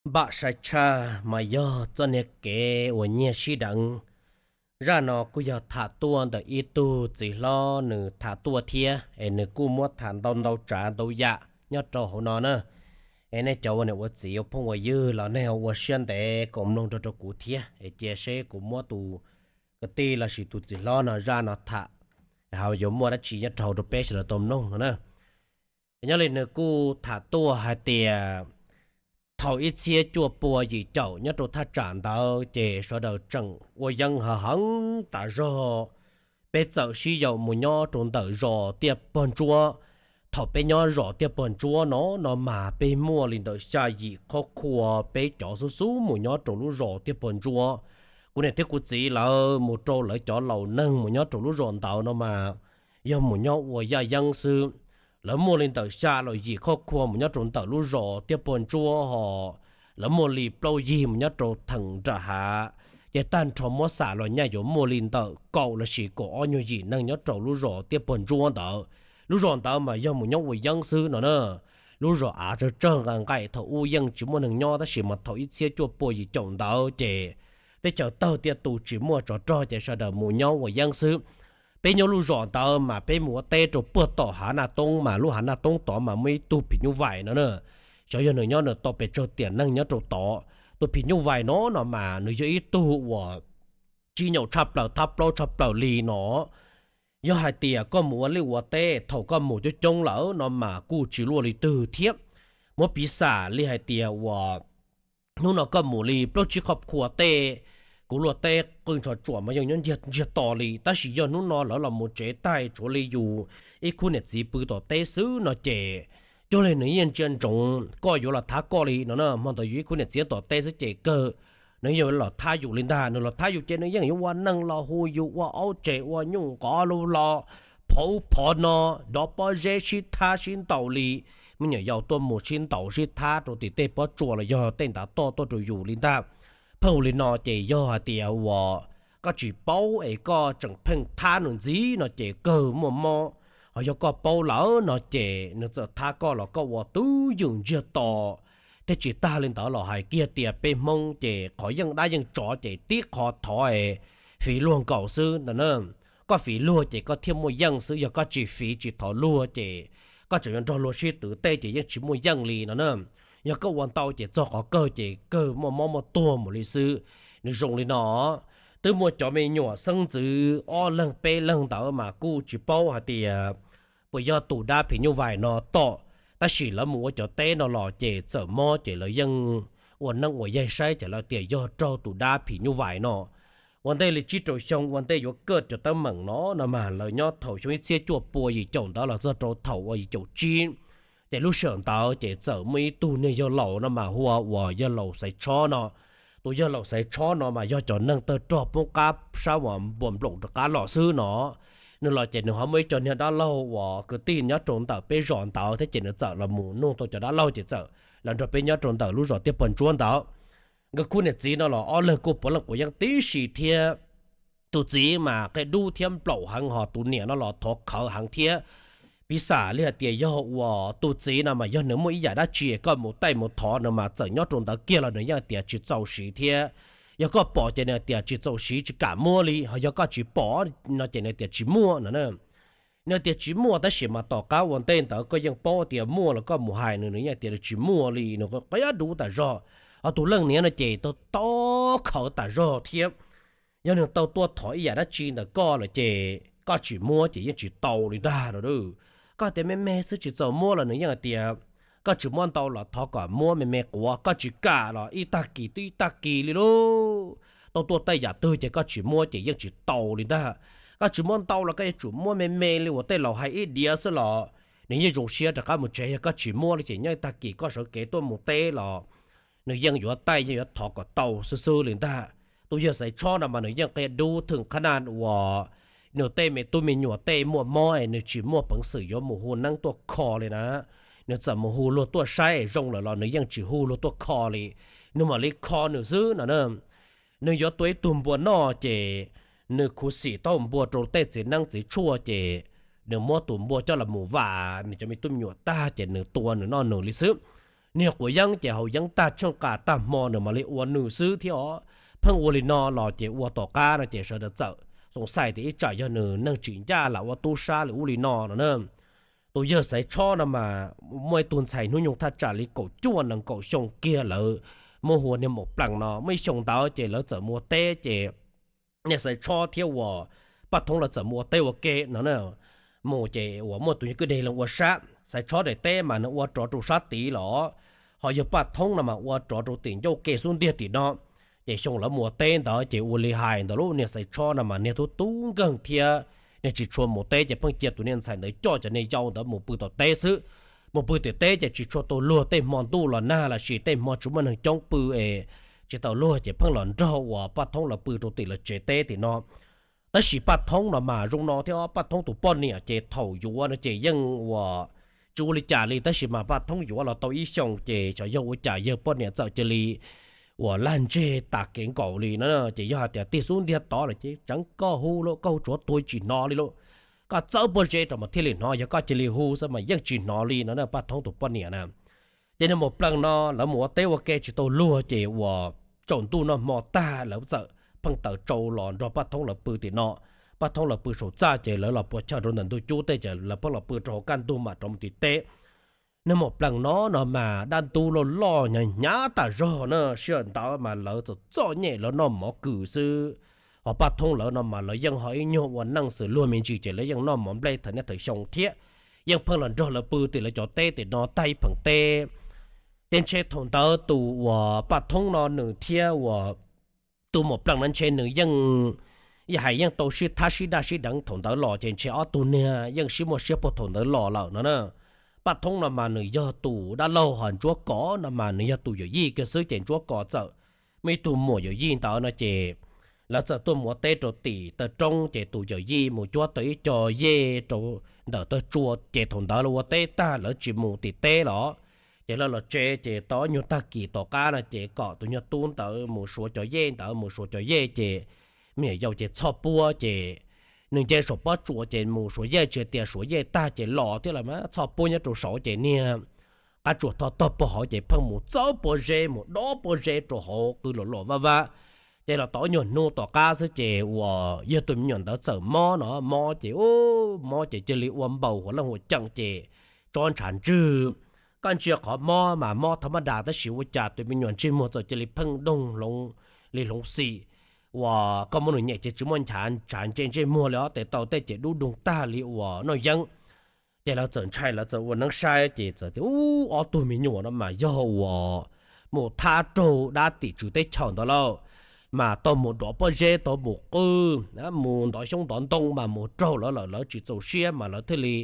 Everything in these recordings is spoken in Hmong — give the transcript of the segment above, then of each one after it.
Npaj sai tshaj mas yog txoj niag kev uas nyiag sib deev. Zaj no kuj yog tham tuaj ntawm ib tug txiv hlob nws tham tuaj thiab es nws kuj muab tham ntau ntau tsav ntau yam nyob rau hauv no na. Es nej cov uas niam ua txiv ua phooj ua ywg los nej ua siab ntev koom mloog rau rau kuv thiab es cia seb kuv muab tus kwv tij lossis tus txiv hlob no zaj no tham ho yuav muaj dab tsi nyob rau hauv rau peb sawv daws tau mloog no na. Nyob li nws kuj tham tuaj hais tias thaum ib txhiab cuaj pua yim caum nyob rau thaj tsam ntawd ces sawv daws tseem ua yeeb heev heev tas zog. Peb txawm sib yaum mus nyob rau ntawm zos Tiaj Pog Ntsuab. Thaum peb nyob zos Tiaj Pog Ntsuab no no mas peb muaj li ntawm xya yim qhov khua peb cov xub xub mus nyob rau lub zos Tiaj Pog Ntsuab. Kuv niam thiab kuv txiv lawv mus rau lawv cov laus neeg mus nyob rau lub zos ntawd no mas yog mus nyob ua yaj yeeb xwb. Lawv muaj li ntawm xya los yim qhov khua mus nyob rau ntawm lub zos Tiaj Pog Ntsuab ho lawv muaj li plaub yig mus nyob rau theem nram hav. Ces tag nrho muab xam los nyaj yuav muaj li ntawm kaum lossis kaum ob nyuag yim neeg nyob rau lub zos Tiaj Pog Ntsuab ntawd. Lub zos ntawd mas yog mus nyob ua yeeb xwb no na. Lub zos av tsawg tsawg nqaim nqaim thaum ub yeej tsis muaj neeg nyob tab sis mas thaum ib txhiab cuaj pua yim caum ntawd ces teb chaws tawg tiaj tus tsis muaj tsov rog ces sawv daws mus nyob ua yeeb xwb. Peb nyob lub zos ntawd mas peb mus ua teb rau puag tom hav Naj Toob mas lub hav Naj Toob tod mas muaj ib tug phim nyuj vais no na. Xyov yog nws nyob nws tau pes tsawg tiam neeg nyob rau tod. Tus phim nyuj vais no no mas nws yog ib tug uas tsis nyaum tshaj plaws thab plaub tshaj plaws li no. Yog hais tias koj mus ua liaj ua teb thaum koj mus coob coob lawm no mas kuj tsis luaj li twg thiab. Muab piv xam li hais tias uas hnub no koj mus li plaub tsib qhov khua tej, kuv luaj teb qw ntsho tsuam mas yeej nyob ntsiag to li tab sis yog hnub no lawv los mus tsev tag tshuav li yus ib khub niam txiv pw tom teb xwb no ces cuag li nws yeej ntsia ntsoov koj yuav los thab koj li no na. Hmo ntawd yus ib khub niam txiv tom teb xwb ces kawg nws yeej yuav los thab yus li ntag. Nws los thab yus ces nws yeej yuav ua neeg los hu yus ua aub tseg ua nyuj nqov lub lo, phov ub phov no, dov pob zeb sib thab sib ntaus li. Me nyuam yaus tuaj mus sib ntaus sib thab rau tim tej pob tsuas los yog tej ntav toj tuaj rau yus li ntag. Pheej ua li no ces yog hais tias uas koj tsis paub es koj tseem pheej thab nws ntxiv no ces kawg muaj mob. Ho yog koj paub lawm no ces nws txawm thab koj los koj ua twb ywm ntsiag to. Thiab tsis tag li ntawd los hais kiag tias peb Hmoob ces qhov yeej dab yeej tsov ces tib qho thov fiv luag nkaus xwb ntag na. Koj fiv luag ces koj thiaj muaj yeej xwb, yog koj tsis fiv tsis thov luag ces koj tseem yuav nrog luag sib twv tej ces yeej tsis muaj yeej li no na. Yog koj ua ntau ces txog qhov kawg ces kawg muaj mob muaj tuag mus li xwb. Nws zoo li no, twb muaj cov me nyuam xeeb ntxwv ob leeg peb leeg ntawd mas kuj tsis paub hais tias puas yog tus dab phim nyuj vais no tom, tab sis lawv mus ua cov teb no los ces txawm mob ces lawv yeej ua neeb ua yaig saib ces lawv tias yog raug tus dab phim nyuj vais no. Ua ntej li tsib rau xyoo ua ntej yuav kaj cov teeb meem no no mas lawv nyob thaum xyoo ib txhiab cuaj pua yim caum ntawd los txog rau thaum ua yim caum tsib, ces lub sij hawm ntawd ces txawm muaj ib tug niag yawg laus no mas hu ua yawg laus Xaiv Tshob no. Tus yawg laus Xaiv Tshob no mas yog cov neeg tawg rog poob qab sab uas npuas nploom rov qab los xwb no. Nws los ces nws ho muaj ib co niag dab laug uas kwv tij nyob rau ntawm peb zos ntawd thiab ces nws txawm los mus nug tau cov dab laug ces txawm los nrog peb nyob rau ntawm lub zos Tiaj Pog Ntsuab ntawd. Nkawd khub niam txiv no los ob leeg kuj puav leej quav yeeb tib si thiab. Tus txiv mas qia dub thiab nplaum heev ho tus niam no los thov khawv heev thiab. Piv xam li hais tias yog uas tus txiv no mas yog nws muaj ib yam dab tsi koj mus taij mus thov nws mas txawm nyob rau ntawd kiag los nws yeej tias tsis txaus siv thiab. Yog koj pom ces nws tias tsis txaus siv tsis kam muab li, ho yog koj tsis pom no ces nws tias tsis muaj no na. Nws tias tsis muaj tab sis mas tom qab ua ntej ntawd koj yeej paub tias muaj los koj mus hais nws, nws yeej tias tsis muaj li, nws qia dub tas zog. Ho tus leej niam no ces tau tau khawv tas zog thiab. Yog nws tau tuaj thov ib yam dab tsi ntawm koj lawm ces koj tsis muab ces yeej tsis tau li ntag no. Koj tias me me xwb tsis txaus muab los nws yeej hais tias koj tsis muab ntau los thov kom muab me me quav, koj tsis kam los ib tag kis twb ib tag kis li lauj. Tau tuaj tej yam twg ces koj tsis muab ces yeej tsis tau li ntag. Koj tsis muab ntau los koj yuav tsum muab me me li uas tej laus hais ib diav xwb los nws yeej zoo siab rov qab mus tsev. Yog koj tsis muab li ces nyob ib tag kis koj sawv kev tuaj mus teb los nws yeej yuav taij yeej yuav thov kom tau xwb xwb li ntag. Tus yawg Xaiv Tshob no mas nws yeej qia dub thwm qhab naj uas nws tej me tub me nyuam tej muaj mob es nws tsis muaj peev xwm yuav mus hu neeb tuaj kho li na. Nws txawm mus hu luag tuaj saib zoo lawm los nws yeej tsis hu luag tuaj kho li, nws mam li kho nws xwb no na. Nws yuav tua ib tug npua noj ces nws khuv xim taub npua rau tej txiv neeb txiv tshuaj ces nws muab tus npua coj los mus vam nws cov me tub me nyuam tag ces nws tua nws noj nws li xwb. niag quav yeeb ces haus yeeb tag tsheej qas tag hmo nws mam li ua nws xwb thiab os. Pheej ua li no los ces ua tom qab no ces sawv daws txawm xoo xais tias ib tsam yog nws neeg tsis ncaj lam ua tub sab li ub li no no na. Tus yawg Xaiv Tshob no mas muaj ib tug ntxhais hnub nyoog thaj tsam li kaum cuaj nees nkaum xyoo kiag lawv muab hu ua niag Maum Plees no. Muaj ib xyoo ntawd ces lawv txawm mus ua teb ces niag Xaiv Tshob thiab uas Paj Thoob lawv txawm mus ua teb ua ke no na. Mus ces uas muaj tus yawg kwj deg lees ua sab, Xaiv Tshob daim teb mas nws ua rov rau sab tid los, ho yawg Paj Thoob no mas ua rov rau tim ncauj ke xub ntiag tim no. Ces xyoo lawv mus ua teb ntawd ces ua li hais ntawd lub niag Xaiv Tshob no mas niag tub tub nkeeg thiab niag tsis tshua mus teb ces pheej cia tus niag ntxhais ntawd coj cov niag yau ntawd mus pw tom teb xwb. Mus pw tim teb ces tsis tshua tau luag, tej hmo ntuj los nag los sis tej hmo tsis muaj neeg coob pw es tsis tau luag ces pheej los nrog uas Paj Thoob lawv pw rau tim lawv tsev teb tim no. Tab sis Paj Thoob no mas zoo no thiab, Paj Thoob tus poj niam ces thaum yuav no ces yeej uas tsis ua li cas li, tab sis mas Paj Thoob yuav los tau ib xyoos ces xyov yog ua cas yawg poj niam txawm cia li uas lag ntseg tas kev nkaus li no. Ces yog hais tias tig xub ntiag tod lawm ces tseev koj hu lawm, koj hu tsuav tuag tsis hnov li lawm. Koj txawb pob zeb rau mas thiaj li hnov, yog koj cia li hu xwb mas yeej tsis hnov li no na, Paj Thoob tus poj niam na. Ces niag Maum Plees no lawv mus ua teb ua ke tsis tau luag ces uas tsaus ntuj noj hmo tag lawv txawm pheej taws tsau los nrog Paj Thoob lawv pw tim no. Paj Thoob lawv pw saum txaj ces lawv los puas chaw rau ntawm ntug cub tej ces lawv pheej los pw rau hauv kaj ntug mam rov mus tim teb. Niag Maum Plees no no mas dab ntub loj loj hnyav hnyav tas zog na, sij hawm ntawd mas lawv txom txom nyem lawv noj mov kws xwb. Ho Paj Thoob lawv no mas lawv yeej ho ib nyuag ua neej xws luag me ntsis ces lawv yeej noj mov nplej thawm niaj thawm xyoo thiab, yeej pheej los nrog lawv pw tim lawv cov teb tim no tag ib pheem teb. Ces ntshe thaum ntawd tus uas Paj Thoob no nws thiab uas tus Maum Plees no ntshe nws yeej, yog hais yeej tau sib thab sib daj sib deev thaum ntawd los ces ntshe ob tug niag yeej sib muaj siab puag thaum ntawd los lawm no na. Paj Thoob no mas nws yog tus dab laug, ho Ntsuab Kos no mas nws yog tus yawm yij kiag xwb. Ces Ntsuab Kos txawm muaj ib tug muam yawm yij ntawd no ces lawv txawm tuaj mus ua teb rau tim taw roob ces tus yawm yij mus cuab tau ib co yej rau ntawm taw tsua ces thaum ntawd lawv ua teb tag lawv tsis mus tim teb los, ces lawv los tsev ces tau ob nyuag tag kis tom qab no ces kom tus nyuag tub ntawd mus suav cov yej ntawd, mus suav cov yej ces me nyuam yaus ces txhoj puab ces nws nce saum pob tsuas ces mus suav yej, tsis tias suav yej tag ces los thiab los mas txhoj puab nyob rau saud ces niag qab tsuas tho tog puag hauv ces pheej mus txawb pob zeb mus dob pob zeb rau hauv qw los los vaj vab. Ces los tau ob nyuag hnub tom qab xwb ces uas yog tus me nyuam ntawd txawm mob no, mob ces u, mob ces cia li ua npaum huas leej huas ceem ces tsob ntshav ntswg. Koj ntsia qhov mob mas mob thaj mab das tab sis ua cas tus me nyuam ntsej muag txawm cia li pheej doog hloov li hloov xim, uas koj muab nws nyem ces tsis muaj ntshav ntshav ntsej ntsej muag li os, tes taw tej ces dub doog tag li uas noj yeeb. Ces lawv txawm ntshai lawv txawm ua neeb saib ces txawm tias u, ob tug me nyuam no mas yog uas mus thab raug dab tim tswv teb chaws ntawd lauj, mas tau mus dov pob zeb, tau mus qw, mus ntov xyoob ntov ntoo mas mus raug lawv lawm, lawv tsis txaus siab mas lawv thiaj li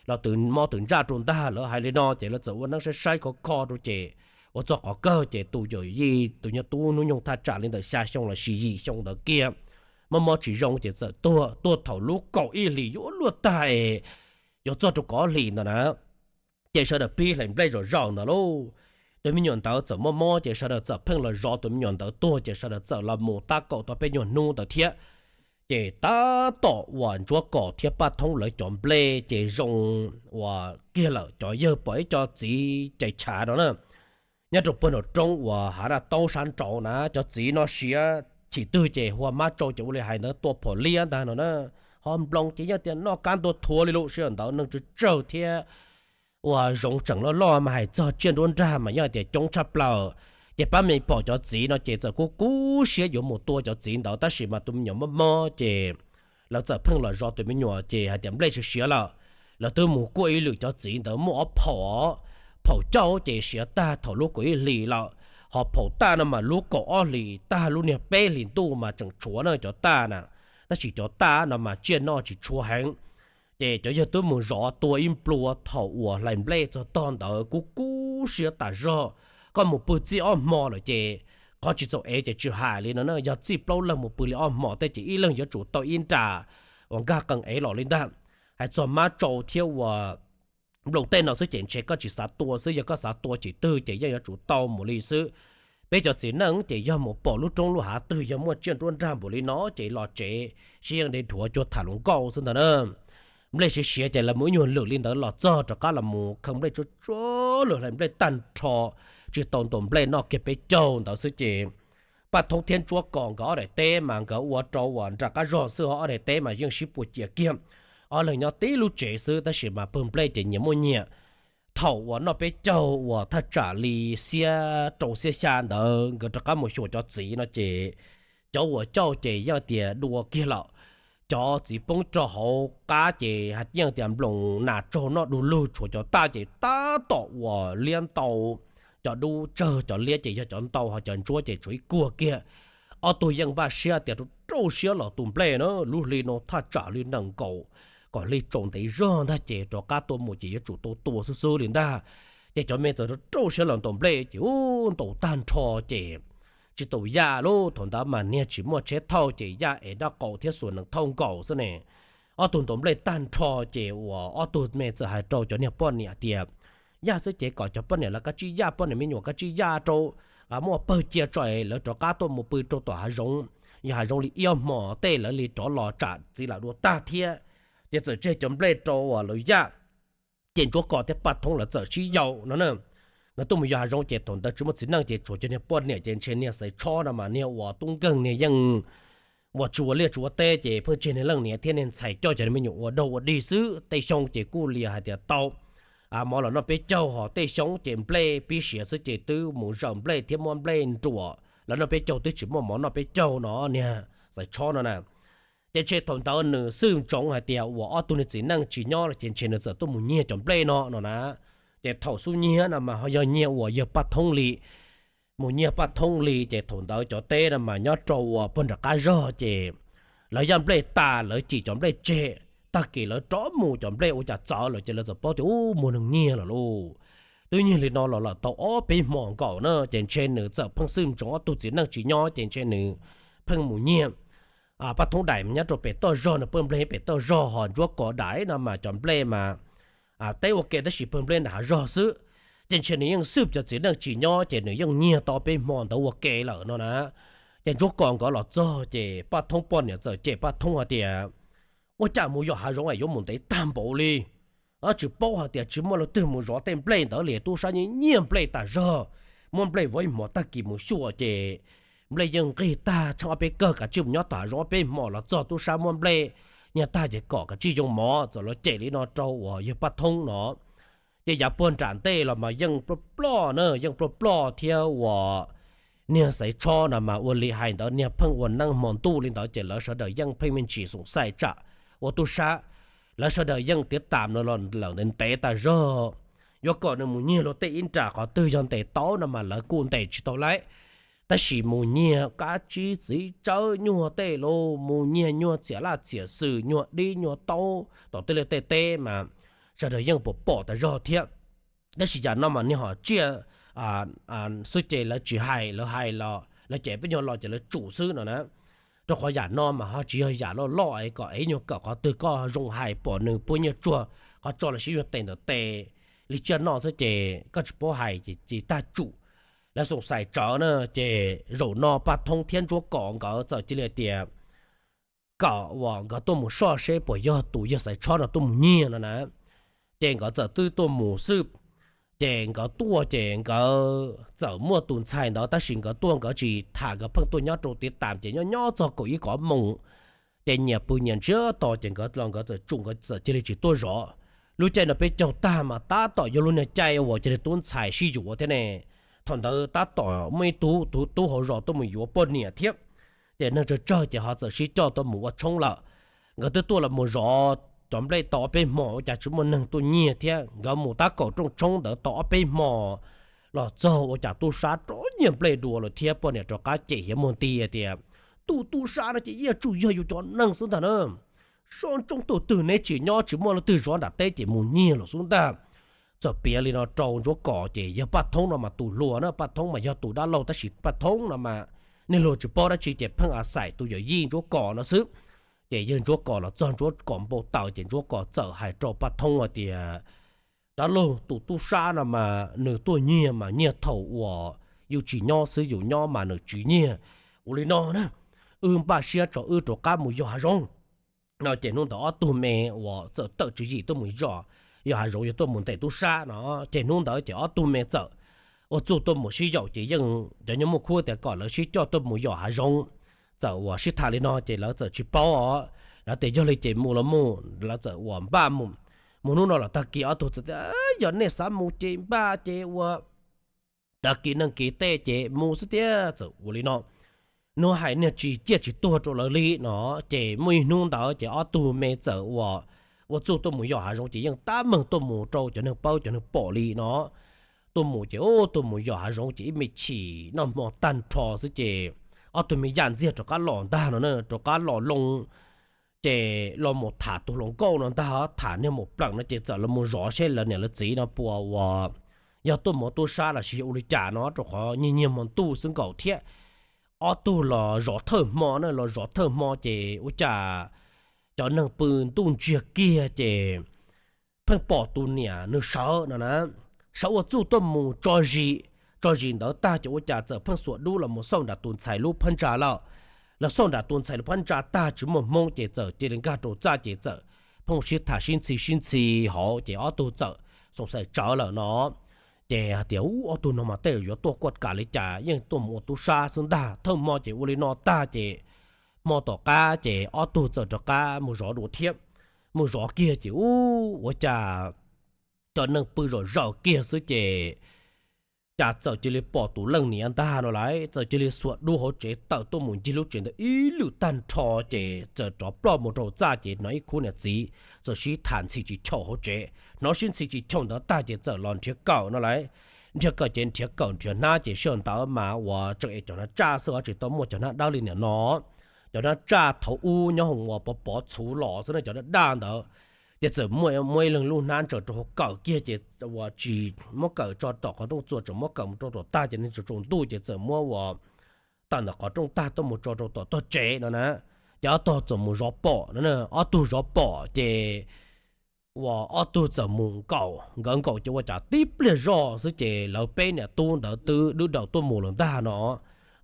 los twv mob twv ntsaj rau ntag, lawv hais li no ces lawv txawm ua neeb saib saib kho kho rau ces ua txog qhov kawg ces tus yawm yij tus nyuag tub hnub nyoog thaj tsam li ntawm xya xyoo los sis yim xyoo ntawd kiag, mob mob tsis zoo ces txawm tuag, tuag thaum lub kaum ib hlis yuav luaj tag es yuav txog rau kaum ob hlis ntawd na. Ces sawv daws pib hlais nplej zom zaws ntawd lauj. Tus me nyuam ntawd txawm mob mob ces sawv daws txawm pheej los zov tus me nyuam ntawd tuag ces sawv daws txawm los mus tab kaum tau peb nyuag hnub ntawd thiab. Ces tab tom uas Ntsuab Kos thiab Paj Thoob lawv cov nplej ces zoo uas kiag lawm, cov yawg pom ib co txiv cais chav no na, nyob rau puag nram roob uas hav daj taub sab nraud na, cov txiv no siav chim twg ces hua mab tsau ces ua li hais ntawd tua phom liab ntag no na. Ho nploos ces yog tias noj kab ntua thuav li lawm, sij hawm ntawd neeg tsawg tsawg thiab uas zoov tseem loj loj mas hais txog tsiaj nruab nrag mas yog tias coob tshaj plaws. Ces pab me pom cov txiv no ces txawm kub kub siab yuav mus tua cov txiv ntawd tab sis mas tus me nyuam mob mob ces lawv txawm pheej los zov tus me nyuam ces hais tias nplej siav siav lawm. Lawv twb mus kuaj ib lwm cov txiv ntawd muaj ob phaum, phaum cauj ces siav tag thaum lub kaum ib hlis lawm, ho phaum taj no mas lub kaum ob hlis tag lub niag peb hlis ntuj mas tseem tshuav na cov taj na, tab sis cov taj no mas tsiaj noj tsis tshua heev. Ces cov yawg twb mus zov tua ib nplua thaum uas hlais nplej txog tog ntawd kub kub siab tas zog. Koj mus pw txij ob hmo lawm ces qhov tsis txaus ev ces tsis hais li no na, yog txij plaub leeg mus pw li ob hmo tej ces ib leeg yuav tsum tau ib nra uas nkag qees ev los li ntag. Hais txog mab tsau thiab uas nploos tej no xwb ces ntshe koj tsis xav tua xwb, yog koj xav tua chim twg ces yeej yuav tsum tau mus li xwb. Peb cov txiv neej ces yog mus pom lub roob lub hav twg yog muaj tsiaj nruab nrag npaum li no ces los tsev sib yeej de dhuav cuag tham hluas nkauj xwb ntag na. nplej siav siav ces lawv mus ib nyuag lwm li ntawd los txog rov qab los mus khaws nplej tsuag tsuag lawm hlais nplej tag nrho, tsis tau ntaus nplej noj kiag peb caug ntawd xwb ces Paj Thoob thiab Ntsuab Kos nkawd ob daim teb mas nkawd ua rau uas nram qab zog xwb ho ob daim teb mas yeej sib puas cias kiag. Ob leeg nyob tib lub tsev xwb tab sis mas pawg nplej ces nyias muaj nyias. Thaum uas noj peb caug uas thaj tsam li xiab rau xiab xya ntawd nkawd rov qab mus xyuas cov txiv no ces cov uas cauj ces yeej tias dua kiag lawm. Cov txiv poob rau hauv qab ces yeej tias nploos nas tsaug noj du lug, tshuav cov taj ces tab tom uas liab ntau. Cov dub tsawg cov liab ces yog cov ntau ho cov ntsuab ces tshuav ib kuag kiag. Ob tug yeej npaj siab tias rau rau siab los tu nplej na, lub hli no thaj tsam li nees nkaum kom hli tsaus ntev zog ntag ces rov qab tuaj mus ces yuav tsum tau tua xwb xwb li ntag. Ces cov me txawm rau rau siab los ntaus nplej ces ub ntaus tag nrho ces tsis tau yaj lub thaum ntawd mas niag tsis muaj tsheb thauj ces yaj es dab qau thiab xuas nees thauj nkaus xwb ne. Ob tug ntaus nplej tag nrho ces uas ob tug me txawm hais rau cov niag poj niam tias yaj xwb ces kom cov poj niam lawv kav tsij yaj, poj niam me nyuam kav tsij yaj rau, muaj pawg cia tso es lawv rov qab tuaj mus pw rau tom hav zoov, yog hav zoov li ib ob hmos tej lawv li rov los tsam txiv lam dua tag thiab. Ces txawm tseg cov nplej rau uas lawv yaj. Ces Ntsuab Kos thiab Paj Thoob lawv txawm sib yaum no na. Nkawd tuaj mus yos hav zoov ces thaum ntawd tsis muaj txiv neej ces tshuav cov niag poj niam ces ntshe niag Xaiv Tshob no mas niag uas tub nkeeg niag yeej uas tsis ua liaj tsis ua teb ces pheej tseg niag leej niam thiab niag ntxhais coj cov me nyuam ua dog ua dig xwb. Tej xyoo ces kuj li hais tias tau mov los noj peb caug ho tej xyoo ces nplej pib siav xwb ces twb mus zaws nplej thiab muab nplej nruam los noj peb caug twb tsis muaj mov noj peb caug no niag Xaiv Tshob no na. Ces ntshe thaum ntawd nws xwj ntsoov hais tias uas ob tug niag txiv neej tsis nyob lawm ces ntshe nws txawm tuaj mus nyiag cov nplej no no na. Ces thaum xub nyiag no mas ho yog nyiag uas yawg Paj Thoob li, mus nyiag Paj Thoob li ces thaum ntawd cov teb no mas nyob rau uas puag nram qab zog ces lawv yaj nplej tas lawv cim cov nplej tseg, tag kis lawv rov mus cov nplej ua cas txawv lawm ces lawv txawm paub tias ub muaj neeg nyiag lawm lauj. Twb nyiag li no los lawm tau ob peb hmo nkaus na ces ntshe nws txawm pheej xwj ntsoov ob tug txiv neej tsis nyob ces ntshe nws pheej mus nyiag. Paj Thoob daim nyob rau pem toj zog, nws pawg nplej pem toj zog ho Ntsuab Kos daim no mas cov nplej mas teb ua ke tab sis pawg nplej nram hav zog xwb. Ces ntshe nws yeej xwj cov txiv neej tsis nyob ces nws yeej nyiag tau ob peb hmo ntawd ua ke lawm no na. Ces Ntsuab Kos nkawd los txog ces Paj Thoob poj niam txawm cem Paj Thoob hais tias ua cas mus yos hav zoov es yuav mus ntev tag npaum li. Tsis paub hais tias tsis muaj leej twg mus zov tej nplej ntawd li, tub sab nyiag nyiag nplej tas zog, muab nplej vov ib hmos tag kis mus xyuas ces nplej yeej nqig tag tsheej ob peb kawg, kav tsij mus nyob tom hav zoov ob peb hmos los txog tub sab muab nplej nyiag tag ces kom kav tsij yoo mov. Txawm los cem li no rau uas yawg Paj Thoob no. Ces yav puag nram ntej los mas yeej ploj ploj na, yeej ploj ploj thiab uas niag Xaiv Tshob no mas ua li hais ntawd niag pheej ua neeb hmo ntuj li ntawd ces lawv sawv daws yeej pheej me ntsis xoom xais tsam ua tub sab. Lawv sawv daws yeej tiav tas no los lawm ntev ntev tas zog, yuav kom nws mus nyiag luag tej ib nram qhov twg yog ntes tau no mas lawv kuj ntes tsis tau lawm. Tab sis mus nyiag kab tsib txiv tsawb, nyuag tej lus, mus nyiag nyuag txiam laj txiam xwm, nyuag dib nyuag taub tom tej liaj tej teb mas sawv daws yeej pom pom tas zog thiab. Tab sis yam no mas niag ho tsiaj xwb ces lawv tsis hais, lawv hais los lawv cem peb nyuag los ces lawv tsum xwb no na. Rau qhov yam no mas ho tsis yog yam loj loj es kom ev nyuag kawm qhov twg koj zoo hais pom nws puab nyiaj tsuag qhov tso los sib yuag tes ntawm tes li tsiaj noj xwb ces koj tsis paub hais ces tag tsum. Lawv xoom xais tsawv na. Ces zaum no Paj Thoob thiab Ntsuab Kos nkawd txawm cia li hais tias kom uas nkawd tuaj mus soj seb puas yog tus yawg Xaiv Tshob no tuaj mus nyiag no na. Ces nkawd txawm twb tuaj mus xwb. Ces nkawd tuaj ces nkawd txawm muaj tus ntxhais ntawd tab sis nkawd tuaj nkawd tsis tham, nkawd pheej tuaj nyob rau tiav tas ces nyob nyob txog kaum ib kaum ob moos ces nyias pw nyias ntsiag to ces nkawd los nkawd txawm tsum, nkawd txawm cia li tsis tuaj zov. Lub caij no peb caug tag mas tab tom yog lub niag caij uas cia li tub ntxhais sib yuav thiab ne. Thaum ntawd tab tom muaj ib tug tub hauv zos tuaj mus yuav poj niam thiab. Ces neeg tsawg tsawg ces ho txawm sib coj tuaj mus ua tshoob lawm. Nkawd twb tuaj los mus zov cov nplej tau ob peb hmo ua cas tsis muaj neeg tuaj nyiag thiab. Nkawd mus tab kaum rooj tshoob ntawd tau ob peb hmo los txog ua cas tub sab rov nyiag nplej dua lawm thiab. Poj niam rov qab cem hiav muag nti tias tus tub sab no ces yeej tsuas yog yus cov neeg xwb ntag na. Soj ntsoov tuaj twg neb tsis nyob tsis muaj leej twg zov nram teb ces mus nyiag los xub ntag. Txawm piav li no rau Ntsuab Kos ces yog Paj Thoob no mas tus hluas na, Paj Thoob mas yog tus dab laug tab sis Paj Thoob no mas niag hluas tsis paub dab tsi ces pheej a xais tus yawm yij Ntsuab Kos no xwb. Ces yawg Ntsuab Kos los txog Ntsuab Kos npau taws ces Ntsuab Kos txawm hais rau Paj Thoob hais tias dab laug, tus tub sab no mas nws tuaj nyiag mas nyiag thaum uas yus tsis nyob xwb, yus nyob mas nws tsis nyiag. Ua li no na, wb npaj siab tso wb rov qab mus yos hav zoov. no ces hnub ntawd ob tug me uas txawm tawm tswv yim tuaj mus yos, yos hav zoov yog tuaj mus ntes tub sab no, ces hnub ntawd ces ob tug me txawm ua txuj tuaj mus sib yaum ces yeej cov nyob muaj khub tias kom lawv sib coj tuaj mus yos hav zoov, txawm uas sib tham li no ces lawv txawm tsis paub os, lawv tias yog li ces mus los mus, lawv txawm uas npaj mus. Mus hnub no los tag kis ob tug txawm tias yog nej xav mus ces npaj ces ua tag kis neeg kis tej ces mus xwb thiab, txawm ua li no. Hnub hais niag tsis ciaj tsis tuag rau lawv li no, ces muaj ib hnub ntawd ces ob tug me txawm uas ua txuj tuaj mus yos hav zoov ces yeej tab meeg tuaj mus rau cov neeg paub cov neeg pom li no. Tuaj mus ces tuaj mus yos hav zoov ces ib me chim noj hmo tag nrho xwb ces ob tug me yaj ntxiag rov qab los ntag no na, rov qab los loo ces los mus tham tus hluas nkauj no ntag, tham niag mus pleem no ces txawm los mus zov seb lawv niam lawv txiv no puas uas yog tuaj mus tub sab los sis yog ua li cas no, rau qhov nyiag nyiag hmo ntuj xwb nkaus thiab. Ob tug los zov thawj hmo na, los zov thawj hmo ces ua cas cov neeg pw ntuj ntsiag kiag ces pheej pom tus niam nws sawv no na, sawv ua txuj tuaj mus tso zis, tso zis ntawd tag ces ua cas txawm pheej xuas dub los mus xauj nram tus ntxhais lub phab ntsa lawm. Los xauj nram tus ntxhais lub phab ntsa tag tsis muaj hmoob ces txawm cia li nkag rau txaj ces txawm pheej sib tham sib ntxhi sib ntxhi hauv ces ob tug txawm xoom xaim tsawv lawm no. Ces hais tias ub, ob tug no mas tej zaum yuav tuaj kuaj kam li cas, yeej tuaj mus ua tub sab xwb ntag. Thawj hmo ces ua li no tag ces hmo tom qab ces ob tug txawm rov qab mus zov dua thiab. Mus zov kiag ces ub, ua cas cov neeg pw zom zaws kiag xwb ces cas txawm cia li pom tus leej niam ntag no lawm, txawm cia li xuas dub hauv tsev tawm tuaj mus ncig lub tsev ntawd ib lwm tag nrho ces txawm rov ploj mus rau txaj ces hnov ib khub niam txiv txawm sib tham ntxhi tsis chaum hauv tsev. Hnov sib ntxhi tsis chaum ntawd tag ces txawm los nrhiav kawm no lawm. Nrhiav kawm ces nrhiav kawm nrhiav hnab ces sij hawm ntawd mas uas tseem es cov hnab tsaj xwb os, tsis tau muaj cov hnab dawb li niam no. Cov hnab tsaj thaum ub nyob hauv uas pov pov txhuv los xwb na, cov daj daj ntawd. Ces txawm muaj muab ib leeg lub hnab ntsaws rau hauv kawm kiag ces uas tsis muab kawm tso tom qhov rooj txuas, tseem muab kawm mus rau tom tag ces neeg tsaus ntuj ces txawm muab uas tawm ntawm qhov rooj tag tuaj mus tso rau tom tog tsev no na. Ces ob tog txawm mus zov pom no, ob tug zov pom ces uas ob tug txawm mus nkaum, nkawd nkaum ces ua cas tib pliag zoj xwb ces lawv peb niam tub ntawd twb dwb daws tuaj mus lawm ntag no.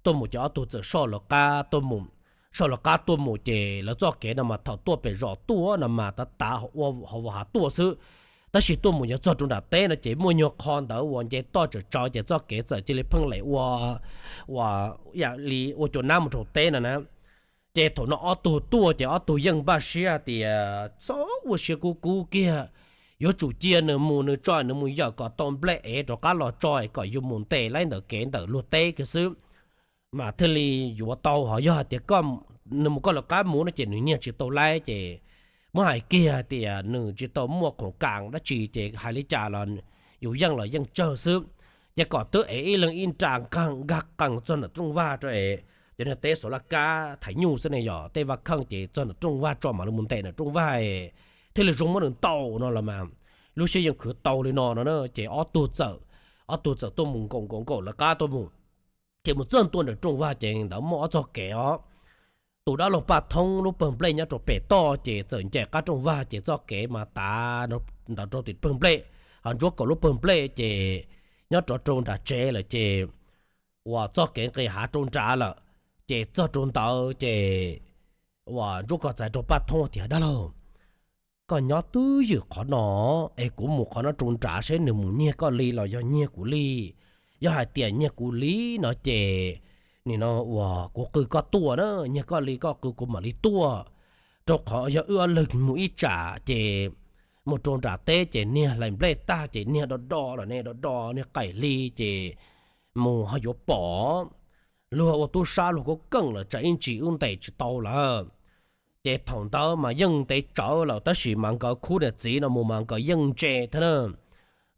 Tuaj mus ces ob tug txawm soj lawv qab tuaj mus. Soj lawv qab tuaj mus ces lawv txoj kev no mas thaum tuaj pem zos tuaj no mas tav tav ua hauv hav tuaj xwb. Tab sis tuaj mus yuav txog rau nram teb no ces muaj nyuag qho ntawd uas nce toj tsawv tsawv ces txoj kev txawm cia li pheej lem ua, ua ib yam li ua cua nab mus rau teb no na. Ces thaum no ob tug tuaj ces ob tug yeej npaj siab tias txhob ua siab kub kub kiag, yuav tsum cia nws mus, nws tso nws mus yawm kom tau nplej es rov qab los tso es kom yus mus ntes laib ntawm kev ntawm luag teb kiag xwb mas thiaj li yuav tau. Ho yog hais tias nws mus koj lawv qab mus no ces nws nyiag tsis tau laib ces muab hais kiag hais tias nws tsis tau muaj khoom kam dab tsi ces hais li cas los yus yeej los yeej tsawg xwb. Ces kom twb ev ib leeg ib nra nkag qees txog ntawm rooj vag rau es cov niag teb xov laj kab thaiv nyuj xwb ne, yog tej vaj kheej ces txog ntawm rooj vag tso mam li mus ntes ntawm rooj vag thiaj li zoo muab nws ntaus no los mas lub siab yeej khwv tau li no no na. Ces ob tug txawm, ob tug txawm tuaj mus nkaum nkaum nkaum lawv qab tuaj mus. Ces mus txog ntua ntawm rooj vag ces ntawd muaj ob txoj kev os. Tus dab laug Paj Thoob lub pawg nplej nyob rau pem toj ces txawm ncaim qab rooj vag ces txoj kev mas tav ntawd rau tim pawg nplej. Ho Ntsuab Kaum lub pawg nplej ces nyob rov rau nram tsev lawm ces uas txoj kev nqis hav rau nrad lawm. Ces txog rau ntawd ces uas Ntsuab Kaum txais rau Paj Thoob tias, Dab laug, koj nyob twj ywm qhov no es kuv mus qhov no rau nrad seb nws mus nyiag koj li los yog nyiag kuv li. Yog hais tias nyiag kuv li no ces nim no uas kuv qw koj tuaj na, nyiag koj li koj qw kuv mam li tuaj. Rau qhov yog wb ob leeg mus ib tsam ces mus rau nram teb ces niag hlais nplej tag ces niag do do los ne, do do niag qaim hli ces mus ho yuav pom. Luag ua tub sab luag kuj keej lawm, tsam ib ntsis wb ntes tsis tau lawm. Ces thaum ntawd mas yeej ntev tsawv lawm tab sis mas nkawd khub niam txiv no mus mas nkawd yeej ntse thiab na.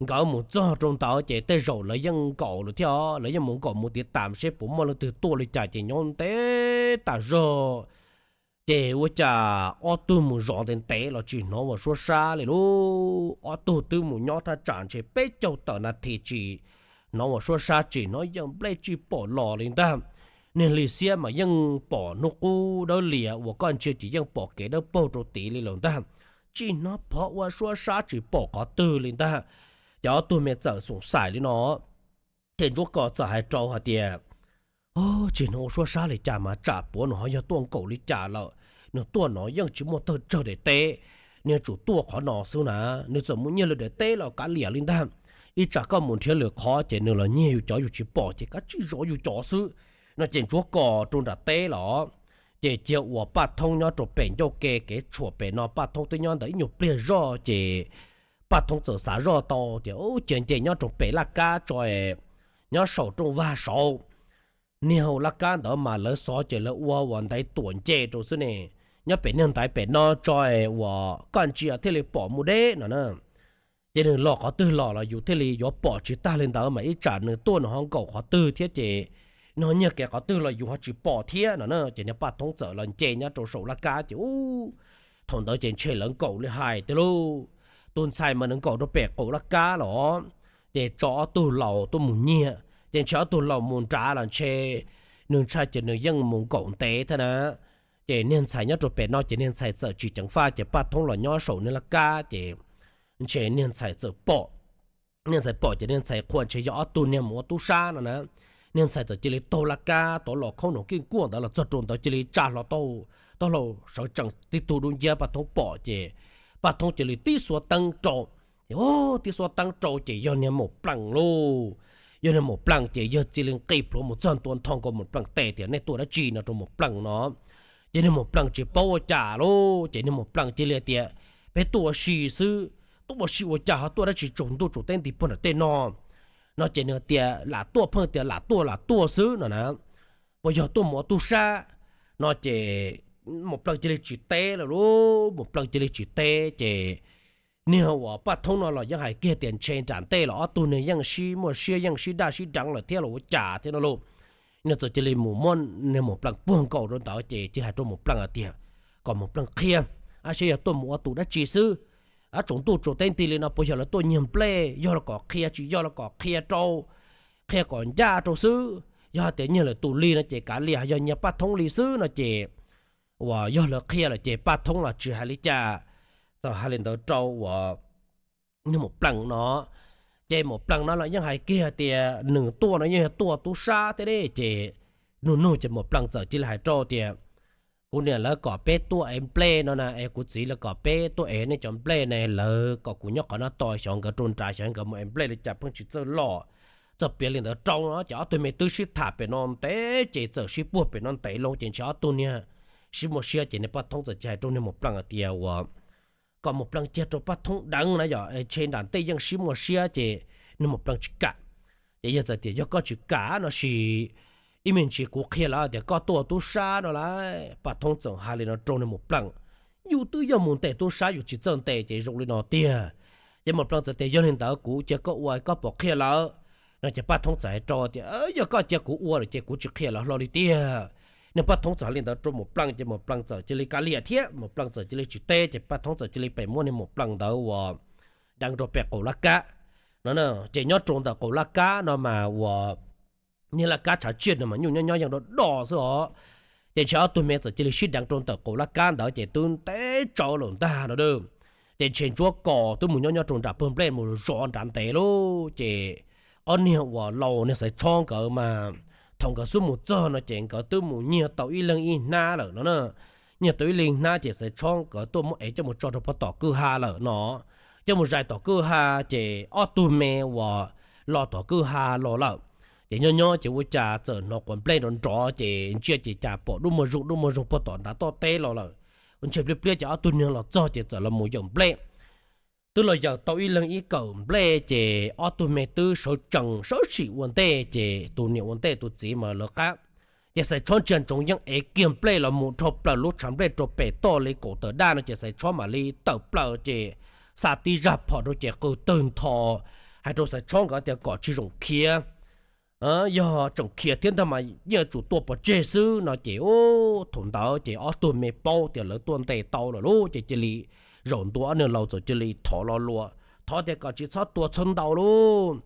Nkawd mus txog rau ntawd ces tej zaum lawv yeej nkaum lawm thiab, lawv yeej mus nkaum mus tiv tam seb puas muaj leej twg tuaj li cas ces nyob ntev tas zog. Ces ua cas ob tug mus zov ntev ntev los tsis hnov ua suab sab li lauj. Ob tug twb mus nyob thaj tsam ntshe peb caug tawm nas this tsis hnov ua suab sab, tsis hnov yawg nplej tsis pom los li ntag. Niag hli xiab mas yeej pom hnub qub dawb lias uas koj ntsia ces yeej pom kev dawb paug rau tid li lawm ntag. Tsis hnov phov ua suab sab tsis pom qhov twg li ntag. Ces ob tug me txawm xoom xaim li no. Ces Ntsuab Kaum txawm hais rau hais tias, Tsis hnov ua suab sab li cas mas tsam puav nws ho yog tuaj nkaum li cas lawm. nws tuaj no yeej tsis muaj tawg tsawg daim teb, nws yuav tsum tuaj qhov no xwb na. Nws txawm mus nyiag lwm daim teb los kav liam li ntag. Ib tsam koj mus nrhiav lwm qhov ces nws los nyiag yus cov yus tsis pom ces kav tsij zov yus cov xwb no ces ntsuav kos rau nram teb los. Ces cia uas Paj Thoob nyob rau pem ncauj ke kev tshuam pem no, Paj Thoob twb nyob ntawd ib nyuag pliag zoj ces Paj Thoob txawm xav zoj tau tias, Ub, cia nce nyob rau pem laj kab tso, nyob saum rooj vag saud. Niag hauv laj kab ntawd mas lawv xov ces lawv ua uas ntaiv tuam nce rau xwb ne. Nyob pem niag ntaiv pem no tso uas koj ntsia thiaj li pom mus deb no na. Ces nws los qhov twg los los yus thiaj li yuav pom tsis tag li ntawd mas ib tsam nws tuaj nws ho nkaum qhov twg thiab ces nws ho nyiag kev qhov twg los yus ho tsis pom thiab no na. Ces niag Paj Thoob txawm los nce nyob rau saum laj kab ces ub, thaum ntawd ces ntshe lawv nkaum li hais tiag lauj. Tus ntxhais mas nws nkaum rau pem qaum laj kab los, ces tso ob tug laus tuaj mus nyiag, ces ntshe ob tug laus mus nrad los ntshe nws ntshai ces nws yeej mus nkaum ntev thiab na. Ces niag ntxhais nyob rau pem no ces niag ntxhais txawm tsis ceev faj ces Paj Thoob los nyob saum niag laj kab ces ntshe niag ntxhais txawm pom. Niag ntxhais pom ces niag ntxhais qhuas ntshe yog ob tug niag mus ua tub sab no na. Niag ntxhais txawm cia li taug laj kab tod los khoob noom kij kuaj ntawd los txog rau ntawd cia li tsa hlo taub hau sawv tsees tib tug dub nciab Paj Thoob pom ces Paj Thoob cia li tib xuab teeb rau. Ces tib xuab teeb rau ces yog niag Maum Plees lauj. Yog niag Maum Plees ces yawg cia li nqis plhuav mus txog ntua nthos nkaus Maum Plees tes tias, Nej tuaj dab tsi no rau Maum Plees no? Ces niag Maum Plees tsis paub ua cas lauj, ces niag Maum Plees cia li tias, Peb tuaj ua si xwb. Tuaj ua si ua cas ho tuaj dab tsi tsaus ntuj tsaus teb nti puag nram tej no? No ces nws tias, Lam tuaj, pheej tias lam tuaj lam tuaj xwb no na. Puas yog tuaj mus ua tub sab? No ces Maum Plees cia li tsis teb lawm lauj, Maum Plees cia li tsis teb ces niag uas Paj Thoob no los yeej hais kiag tias ntshe nram ntej los ob tug niag yeej sib muaj siab yeej sib daj sib deev lawm thiab los ua cas thiab no lauj. Nws txawm cia li mus muab niag Maum Plees puag nkaus rau ntawd ces cia li hais rau Maum Plees hais tias kom Maum Plees qhia, ab, seb yog tuaj mus ua tus dab tsi xwb, ab, tsaus ntuj tsaus teb nti li no puas yog lawv tuaj nyiag nplej, yog los kom qhia, tsis yog los kom qhia rau, qhia kom ncaj rau xwb. Yog hais tias nyiag lwm tus li no ces kav liam, yog nyiag Paj Thoob li xwb no ces uas yog lawv qhia lawm ces Paj Thoob los tsis hais li cas, txawm hais li ntawd rau uas niag Maum Plees no. Ces Maum Plees no los yeej hais kiag tias nws tuaj no yeej yog tuaj tub sab thiab ne ces nug nug ces Maum Plees txawm cia li hais rau tias, Kuv niam lawv kom peb tuaj ev nplej no na, es kuv txiv lawv kom peb tuaj ev nej cov nplej ne, lawv kom kuv nyob qhov no tos xyov nkawd rau nrad xyov nkawd mus ev nplej li cas pheej tsis txawj los. Txawm piav li ntawd rau no ces ob tug me twb sib tham pem no ntev ces txawm sib puag pem no ntev loo ces ntshe ob tug niag sib muaj siab ces niag Paj Thoob txawm cia hais rau niag Maum Plees hais tias uas kom Maum Plees cia rau Paj Thoob deev na yom, ntshe nram ntej yeej sib muaj siab ces niag Maum Plees tsis kam. Ces yawg txawm tias, Yog koj tsis kam no sis ib me ntsis kuv qhia lawv tias koj tuaj tub sab no lauj. Paj Thoob txawm hais li no rau niag Maum Plees, Yus twb yog mus ntes tub sab yus tsis txawj ntes ces zoo li no tiag. Ces Maum Plees txawm tias, Yog li ntawd kuv cia koj ua koj pom qhia lawv no ces Paj Thoob txawm hais rau tias, Yog koj cia kuv ua lawm ces kuv tsis qhia lawv hlo li tiag. Niag Paj Thoob txawm hais li ntawd rau Maum Plees ces Maum Plees txawm cia li kav liam thiab, Maum Plees txawm cia li tsis teb ces Paj Thoob txawm cia li pem muab niag Maum Plees ntawd uas deev rau pem qaum laj kab no. Ces nyob rau ntawm qaum laj kab no mas uas niag laj kab tshav tsiaj no mas nyuj nyob nyob yeej do do xwb os. Ces ntshe ob tug me txawm cia li sib deev rau ntawm qaum laj kab ntawd ces twb ntev tsawv lawm ntag no. Ces ntshe Ntsuab Kos twb mus nyob nyob rau nram pawg nplej mus zov nrad ntev lauj. Ces ob niag uas laus niag Xaiv Tshob nkawd mas thaum nkawd xub mus txog no ces nkawd twb mus nyiag tau ib leeg ib hnab lawm no na. Nyiag tau ib leeg hnab ces Xaiv Tshob nkawd tuaj muab ev coj mus tso rau pem tom kwj ha lawm no, coj mus zais tom kwj ha. Ces ob tug me uas los tom kwj ha los lawm, ces nyob nyob ces ua cas txawm hnov quav nplej nrov nrov ces ntsia ces cas pom dub muag zoo dub muag zoo puag tom ntav toj teb los lawm. Ntshe pliab pliab ces ob tug niag los txog ces txawm los mus yawm nplej. Twb los yawm tau ib leeg ib kawm nplej ces ob tug me twb sawv tsees sawv tsees ua ntej ces tus niam ua ntej tus txiv mas lawv qab. Ces Xaiv Tshob ntsia ntsoov yeej ev kiag nplej los mus dhau plaws lub tshav nplej rau pem toj li kaum tawm daj no ces Xaiv Tshob mam li tawm plaws ces xa tib zaj phom rau ces qw tawg ntho hais rau Xaiv Tshob nkawd tias kom tsis txhob khiav. Yog tseem khiav thiab ntag mas yeej yuav tsum tua pov tseg xwb no ces ub, thaum ntawd ces ob tug me paub tias lawv tuaj ntes tau lawm lauj ces cia li zaum ntua, ob niag laus txawm cia li thov lo lus, thov tias kom tsis txhob tua txhob ntaus lauj.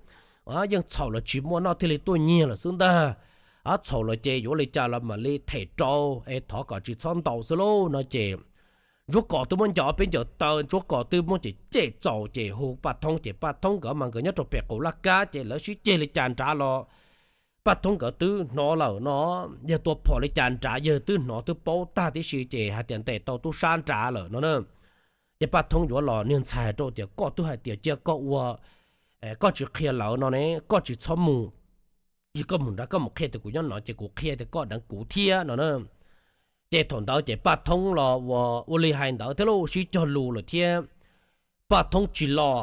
Yeej txhaum lawv tsis muaj noj thiaj li tuaj nyiag lawm xwb ntag. Txhaum lawm ces yuav li cas los mam li them rau, es thov kom tsis txhob ntaus xwb lauj no ces Ntsuab Kos twb muab ncaws peb ncaws taw, Ntsuab Kos twb muab ces cem txaus ces hu Paj Thoob ces Paj Thoob nkawd mas nkawd nyob rau pem qaum laj kab ces lawv sib ceg li cas nrad los Paj Thoob nkawd twb hnov lawm no, yog tua phom li cas nrad yawg twb hnov twb paub tag tib si ces hais tias ntes tau tub sab nrad lawm no na. Ces Paj Thoob yuav los niag ntxhais rau tias koj twb hais tias cia koj ua, koj tsis qhia lawv no ne, koj tsis txhob mus. Yog koj mus nrad koj mus qhia tias kuv nyob no ces kuv qhia tias koj deev kuv thiab no na. Ces thaum ntawd ces Paj Thoob los ua, ua li hais ntawd thiab lauj, sib cog lus lawm thiab. Paj Thoob tsis los,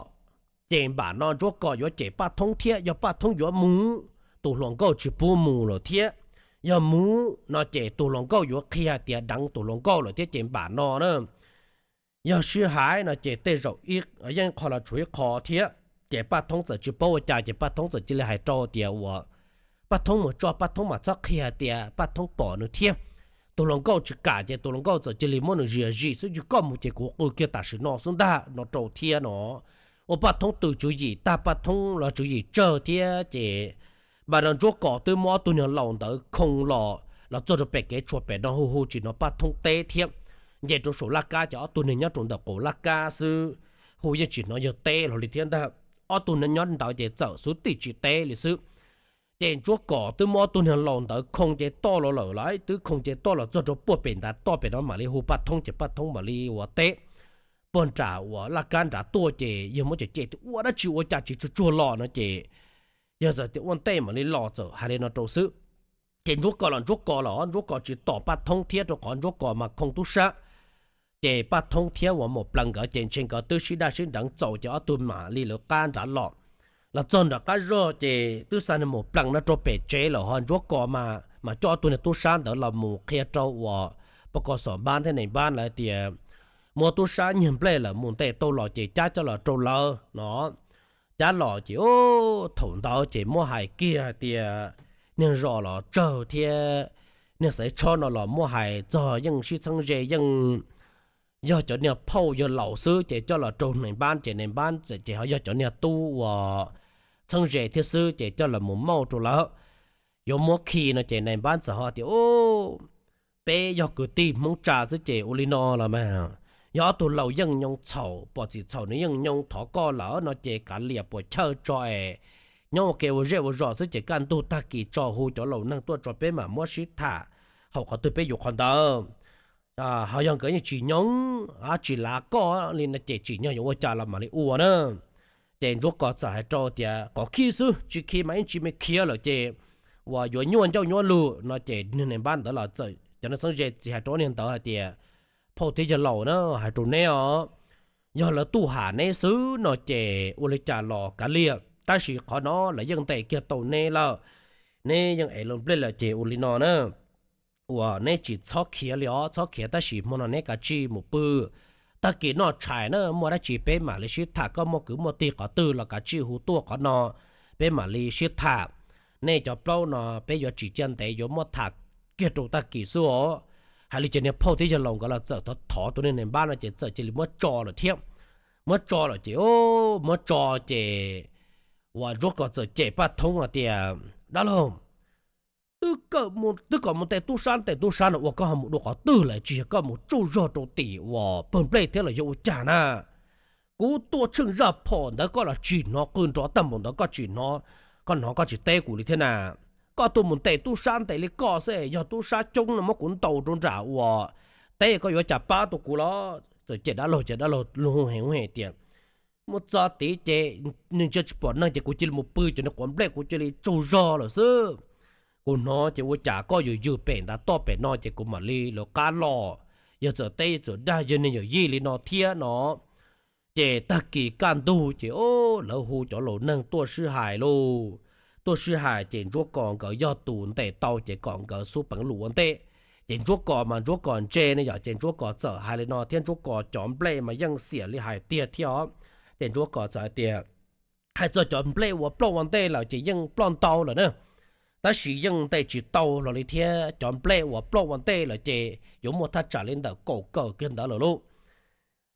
ces npam no Ntsuab Kos yuav cem Paj Thoob thiab, yog Paj Thoob yuav mus, tus hluas nkauj tsis pub mus lawm thiab. Yog mus no ces tus hluas nkauj yuav qhia tias deev tus hluas nkauj lawm thiab ces npam no na. Yog sib hais no ces tej zaum yeej qho los tshuav ib qho thiab. Ces Paj Thoob txawm tsis paub ua cas ces Paj Thoob txawm cia li hais rau tias uas Paj Thoob mus tso, Paj Thoob mas txhob qhia tias Paj Thoob pom nws thiab. Tus hluas nkauj tsis kam ces tus hluas nkauj txawm cia li muab nws zia zis xwb, yog koj mus ces kuv qw kiag tam sim no xwb ntag no rau thiab no. Ua Paj Thoob tw tswv yim tag, Paj Thoob los tswv yim tsawg thiab ces npam no Ntsuab Kos twb muab ob tug niag laus ntawd khoo los, los txog rau pem kev tshuam pem no hu hu tsis hnov Paj Thoob teb thiab. Nce rau saum laj kab ces ob tug niag nyob rau ntawm qaum laj kab xwb, hu yeej tsis hnov yawg teb los li thiab ntag. Ob tug niag nyob ntawd ces txawm xub tim tsis teb li xwb. Ces Ntsuab Kos twb muab ob tug niag laus ntawd khoo ces toj los lawm lauj, twb khoo ces toj los txog rau puag pem ntav toj pem no mam li hu Paj Thoob ces Paj Thoob mam li ua teb puag nram uas laj kab nrad tuaj ces yawg muab cem cem tias ua dab tsi ua cas tsis tsuag tsuag los no ces yawg txawm tias ua ntej mam li los, txawm hais li no rau xwb. Ces Ntsuab Kos los Ntsuab Kos los Ntsuab Kos tsis tom Paj Thoob thiab rau qhov Ntsuab Kos mas khoo tub sab. Ces Paj Thoob thiab uas Maum Plees nkawd ces ntshe nkawd twb sib daj sib deev txaus ces ob tug mam li lawv qab nrad los. Los txog nram qab zog ces twb xa niag Maum Plees no rau pem tsev lawm, ho Ntsuab Kos mas mas coj ob tug niag tub sab ntawd los mus qhia rau uas pos kos xom npab thiab nees npab lawv tias muaj tub sab nyiag nplej lawm mus ntes tau los ces cab coj los rau lawv no. Cab los ces thaum ntawd ces muab hais kiag tias niag zos los tsawg thiab niag xaiv tshob no los muab hais txog yeej sib txheeb ze, yeej yog cov niag phauj yawg laus xwb ces coj los rau nees npab ces nees npab txawm ces ho yog cov niag tub uas txheeb ze thiab xwb ces coj los mus mauj rau lawv. Yuav muab khi no ces nees npab txawm ho tias peb yog kwv tij Hmoob tsa xwb ces ua li no los mas, yog ob tug laus yeej nyoo txhaum, pom txim txhaum nws yeej nyoo thov koj lawm no ces kav liam puas chawj tso es nyob ua ke ua zej ua zos xwb ces kaj ntug tag kis tso hu cov laus neeg tuaj tso peb mam muab sib tham, haum qhov twg peb yuav qhov ntawd. Ho yog nkawd yeej tsis nyoo, tsis lav koj li no ces tsim nyog yuav ua cas los mam li ua na. Ces Ntsuab Kos txawm hais rau tias kom khi xwb, tsis khi mas ib ntsis me khiav lawm ces uas yuav nyuaj ncauj nyuaj lus no ces niag nees npab ntawd los txawm cov neeg txheeb ze txiv hais rau niag ntawd hais tias phauj thiab yawg laus na, hais rau neb os, yog lawv tuaj ham neb xwb no ces ua li cas los kav liam, tab sis qhov no lawv yeej ntes kiag tau neb lawm, neb yeej ev lawv nplej lawm ces ua li no na, uas neb tsis txhob khiav li os, txhob khiav tab sis hmo no neb kav tsij mus pw, tag kis noj tshais na muaj dab tsi peb mam li sib tham, koj muaj kwv muaj tij qhov twg los kav tsij hu tuaj qhov no peb mam li sib tham. Nej cov plaub no peb yuav tsis cia ntev, yuav muab tham kiag rau tag kis xwb os. Hais li ces niag phauj thiab yawg laus nkawd los txawm thov thov tus niag nees npab no ces txawm cia li muab tso lawm thiab. Muab tso lawm ces muab tso ces uas Ntsuab Kos txawm cem Paj Thoob hais tias dab laug, twb kom mus ntes tub sab ntes tub sab no ua koj ho mus dua qhov twg lawm, tsis yog koj mus tsaug zog rau tim uas pawg nplej thiab los yog ua cas na. Kuv tuaj tsheej zaj phom ntawd koj los tsis hnov, qw nrov tag npaum ntawd koj tsis hnov, koj hnov koj tsis teb kuv li thiab na. Koj tuaj mus ntes tub sab ntes li koj xwb, yog tub sab coob no muab kuv ntaus rau nram uas teb koj yuav cas pab tau kuv los? Txawm cem dab laug ces dab laug lug hu heev hu heev tias muaj txog tid ces nws ntsia tsis pom neeg ces kuv cia li mus pw cov niag quav nplej kuv cia li tsaug zog lawm xwb. Kuv hnov ces ua cas koj yuav ywg pem ntav toj pem no ces kuv mam li lawv qab los. Yog txawm teb txawm dag yog niag yawm yij li no thiab no. Ces tag kis kaj ntug ces lawv hu cov laus neeg tuaj sib hais lauj. Tuaj sib hais ces Ntsuab Kos nkawd yog tus ntes tau ces kom nkawd xub peev lus ua ntej. Ces Ntsuab Kos mas Ntsuab Kos ntse ne yom, ces Ntsuab Kos txawm hais li no thiab Ntsuab Kos cov nplej mas yeej xiam li hais tiag thiab os. Ces Ntsuab Kos txawm hais tias hais txog cov nplej uas ploj ua ntej lawm ces yeej ploj ntau lawm na, tab sis yeej ntes tsis tau los li thiab. Cov nplej uas ploj ua ntej lawm ces yuav muaj thaj tsam li ntawm kaum kawm kiag ntawd lawm lauj.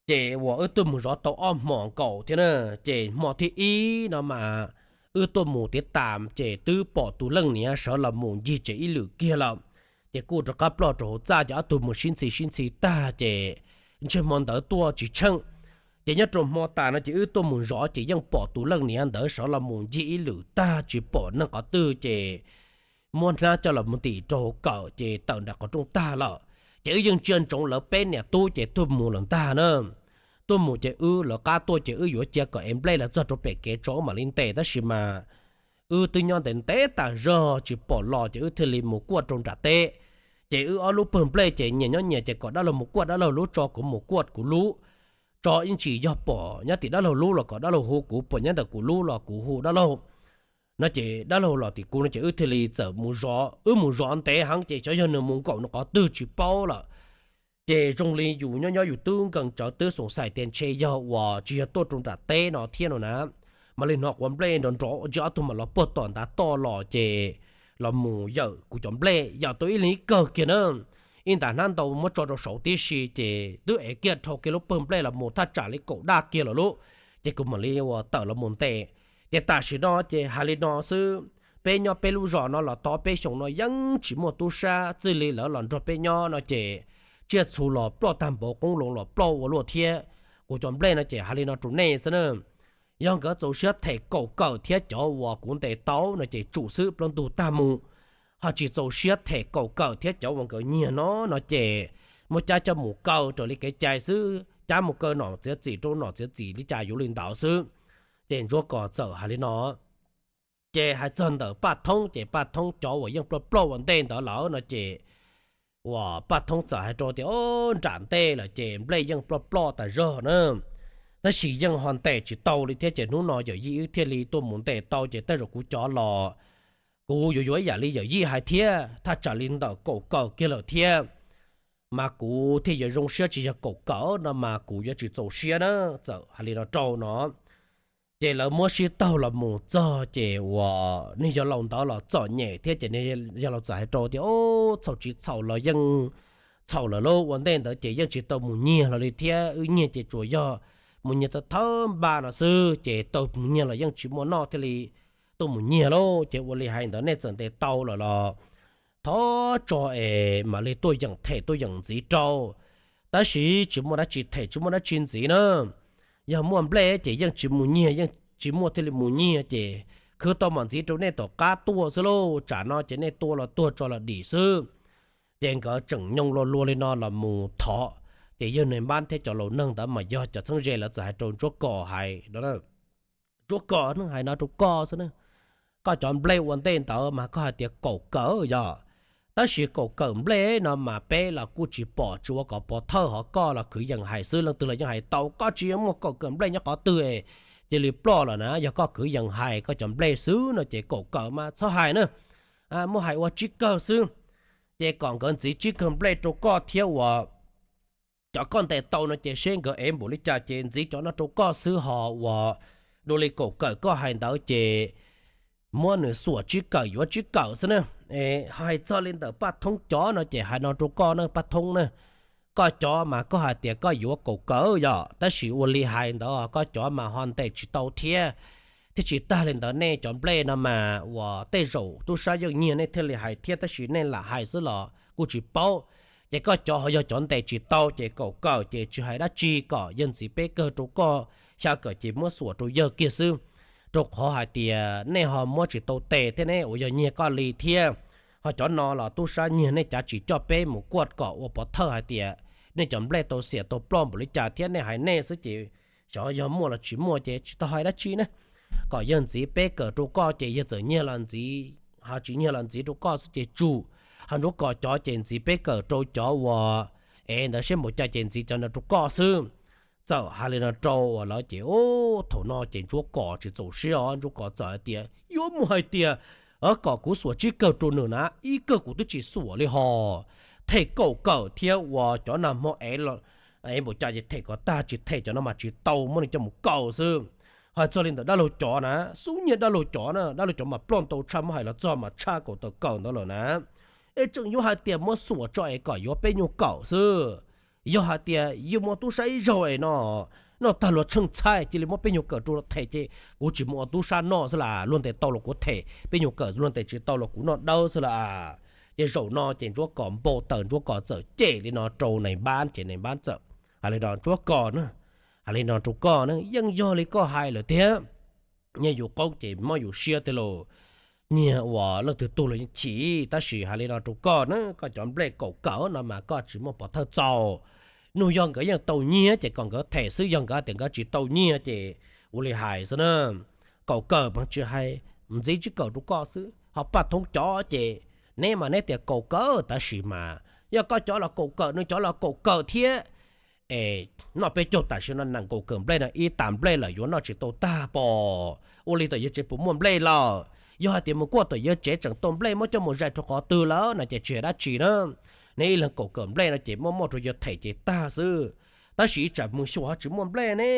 Ces uas wb tuaj mus zov tau ob hmos nkaus thiab na, ces hmo thib ib no mas wb tuaj mus tiav tas ces twb pom tus leej niam sawv los mus ncig tsev ib lwm kiag lawm. Ces kuj rov qab ploj rau hauv txaj ces ob tug mus sib ntxhi sib ntxhi tag ces ntshe hmo ntawd tuaj tsis tsheej. Ces nyob rau hmo tas no ces wb tuaj mus zov ces yeej pom tus leej niam ntawd sawv los mus ncig ib lwm tag tsis pom neeg qhov twg ces muab hnab coj los mus ntim rau hauv kawm ces tawm nram qhov rooj tag lawm. Ces wb yeej ntsia ntsoov lawv peb niam tub ces tuaj mus lawm ntag na. Tuaj mus ces wb lawv qab tuaj ces wb yuav cia kom ev nplej los txog rau pem kev tso wb mam li ntes, tab sis mas wb twb nyob ntev ntev tas zog tsis pom los ces wb thiaj li mus kuaj rau nram teb. Ces wb ob lub pawg nplej ces nyias nyob nyias ces kom dab laug mus kuaj dab laug lub, tso kuv mus kuaj kuv lub, tso ib ntsis yog pom nyob tim dab laug lub los kom dab laug hu kuv, pom nyob ntawm kuv lub los kuv hu dab laug no ces dab laug los tim kuv no ces wb thiaj li txawm mus zov. Wb mus zov ntev heev ces xyov yog nws mus nkaum nws qhov twg tsis paub lawm. Ces zoo li yus nyob nyob yus twb nkees tsawv twb xoom xais tias ntshe yog uas tsis yog tuaj rau nram teb no thiab no na. Mam li hnov quav nplej nrov nrov, ob tug mam los puag tom ntav toj los ces los mus yawm kuv cov nplej, yawm tau ib leeg ib kawg kiag na. Ib ntas hnab ntau muab tso rau saud tib si ces twb ev kiag dhau kiag lub pawg nplej los mus thaj tsam li kaum daj kiag lawm lub. Ces kuv mam li uas tawm los mus ntes. Ces tam sim no ces hais li no xwb, peb nyob peb lub zos no los tau peb xyoos no yeej tsis muaj tub sab, txij li lawv los nrog peb nyob no ces tsiaj txhu los ploj tag npaum, qoob loo los ploj ua luaj thiab. Kuv cov nplej no ces hais li no rau nej xwb na, yog nkawd txaus siab them kaum kawm thiab cov uas kuv ntes tau no ces tsum xwb, plaub ntug tag mus. Ho tsis txaus siab them kaum kawm thiab cov uas nkawd nyiag no no ces muab cab coj mus kaw raws li kev cai xwb, cab mus kaw nom txiav txim rau nom txiav txim li cas yuav li ntawd xwb. Ces Ntsuab Kos txawm hais li no. Ces hais txog ntawm Paj Thoob ces Paj Thoob cov uas yeej ploj ploj ua ntej ntawd lawm no ces uas Paj Thoob txawm hais rau tias, o, nram ntej lawm ces nplej yeej ploj ploj tas zog na, tab sis yeej ho ntes tsis tau li thiab ces hnub no yawm yij wb thiaj li tuaj mus ntes tau ces tej zaum kuv cov los kuv yuav yuav ib yam li yawm yij hais thiab, thaj tsam li ntawm kaum kawm kiag lawm thiab, mas kuv thiaj yuav zoo siab, tsis yog kaum kawm no mas kuv yuav tsis txaus siab na. Txawm hais li no rau no ces lawv muab sib taug los mus txog ces uas neeg yog laus ntawd los txom nyem thiab ces neeg yog laus txawm hais rau tias, o, txhaum tsis txhaum los yeej txhaum lawm lauj, ua ntej ntawd ces yeej tsis tau mus nyiag los li thiab, wb nyiag ces tsuas yog mus nyiag thawj thawj npaj no xwb ces tau mus nyiag los yeej tsis muaj noj thiaj li tuaj mus nyiag lauj. Ces ua li hais ntawd nej txawm ntes tau lawm los thov tso es mam li tuaj yeem them tuaj yeem ntxiv rau, tab sis tsis muaj dab tsi them tsis muaj dab tsi ntxiv na. Yog muaj nplej ces yeej tsis mus nyiag, yeej tsis muaj thiaj li mus nyiag ces khwv tau mam ntxiv rau nej tom qab tuaj xwb lauj, tsam no ces nej tua los tuag tso los dim xwb. Ces nkawd tseem nyoo lua lua li no los mus thov, ces yawg Nais Npab thiab cov laus neeg ntawd mas yog cov txheeb ze lawv txawm hais rau Ntsuab Kos hais no, Ntsuab Kos, hais no rau koj xwb na, koj cov nplej ua ntej ntawd mas koj hais tias kaum kawm yog, tab sis kaum kawm nplej no mas peb los kuj tsis pom, tsis ua kom pov thawj, ho koj los kwv yees hais xwb, leej twg los yeej hais tau, koj tsis yog muaj kaum kawm nplej nyob qhov twg cia li ploj lawm na, yog koj kwv yees hais koj cov nplej xwb no ces kaum kawm mas txhob hais na, muaj hais ua tsib kawg xwb, ces kom nkawd ntxiv tsib kawg nplej rau koj thiab uas cov koj ntes tau no ces seb nkawd ev npaum li cas ces ntxiv cov no rau koj xwb, ho uas dua li kaum kawm koj hais ntawd ces muab nws xuam tsib kawm yuav tsib kawm xwb na. Hais txog li ntawm Paj Thoob cov no ces hais no rau koj na Paj Thoob na, koj cov mas koj hais tias koj yuav kaum kawm yog, tab sis ua li hais ntawd koj cov mas ho ntes tsis tau thiab. Thiab tsis tag li ntawd nej cov nplej no mas uas tej zaum tub sab yeej nyiag nej thiaj li hais thiab, tab sis nej lam hais xwb los kuj tsis paub. Ces koj cov ho yog cov ntes tsis tau ces kaum kawm ces tsis hais dab tsi, kom yawg ntxiv peb kawg rau koj, xya kawm ces muab xuam rau yawg kiag xwb, rau qhov hais tias nej ho muab tsis tau tes thiab ne, uas yog nyiag koj li thiab. Ho cov no los tub sab nyiag nej cav tsis coj peb mus kuaj kom ua pov thawj hais tias nej cov nplej tau xiam tau ploj npaum li cas thiab nej hais nej xwb ces xyov yog muaj los tsis muaj ces tsis tau hais dab tsi ne. Kom yawg ntxiv peb kawm rau koj ces yawg txawm nyiag los ntxiv, ho tsis nyiag los ntxiv rau koj xwb ces tsum. Ho Ntsuab Kos cov ces ntxiv peb kawm rau cov uas ev ntawd seb npaum cas ces ntxiv cov ntawd rau koj xwb. Txawm hais li no rau uas lawv ces, o, thaum no ces Ntsuab Kos tsis txaus siab os, Ntsuab Kos txawm hais tias yuav muaj hais tias kom kuv xuam tsib kawg rau nws na, ib kawg kuv twb tsis xuam li ho, them kaum kawm thiab uas cov nag hmo ev npaum cas ces them kom tag, tsis them cov no mas tsis tau, muab nws coj mus kaw xwb. Hais txog li ntawm dab laug cov na, xub nyiag dab laug cov na, dab laug cov mas ploj ntau tshaj, muab hais los txog mas tshaj kaum tawm kawm ntawd lawm na. Es tseem yuav hais tias muab xuam tso es kom yuav peb nyuag kawm xwb. Yog hais tias yeej muaj tub sab ib zaug es no noj tag luag tsheej txhab cia li muab peb nyuag kawm rau los them ces kuv tsis mus ua tub sab noj xwb las, luag ntes tau los kuv them peb nyuag kawm, luag ntes tsis tau los kuv noj dawb xwb las. Ces zaum no ces Ntsuab Kos npau taws, Ntsuab Kos txawm cem li no rau Nais Npab ces Nais Npab txawm hais li no, Ntsuab Kos na, hais li no rau koj na, yeej yog li koj hais lawm thiab. Nyiag yus qoob ces mob yus siab tiag lauj. nyiag uas leej twg tug los yeej chim, tab sis hais li no rau koj na, koj cov nplej kaum kawm no mas koj tsis muaj pov thawj txaus. Nug yog nkawd yeej tau nyiag ces kom nkawd them xwb, yog nkawd tias nkawd tsis tau nyiag ces ua li hais xwb na. Kaum kawm mas tsis hais, ntxiv tsis kawm rau koj xwb. Ho Paj Thoob cov ces neb mas neb tias kaum kawm tab sis mas yog koj cov los kaum kawm, nws cov los kaum kawm thiab. Es noj peb caug tam sim no nees nkaum kawm nplej no ib tas nplej lawm yuav noj tsis tau tag pom. Ua li tam yawg tsev puas muaj nplej lawm? Yog hais tias mus kuaj tam yawg tsev tseem tau nplej muab coj mus zais rau qhov twg lawm no ces tsis hais dab tsi na. Neb ib leeg kaum kawm nplej no ces muaj muaj rau yawg them ces tag xwb. Tab sis ib tsam mus xyuas ho tsis muaj nplej ne.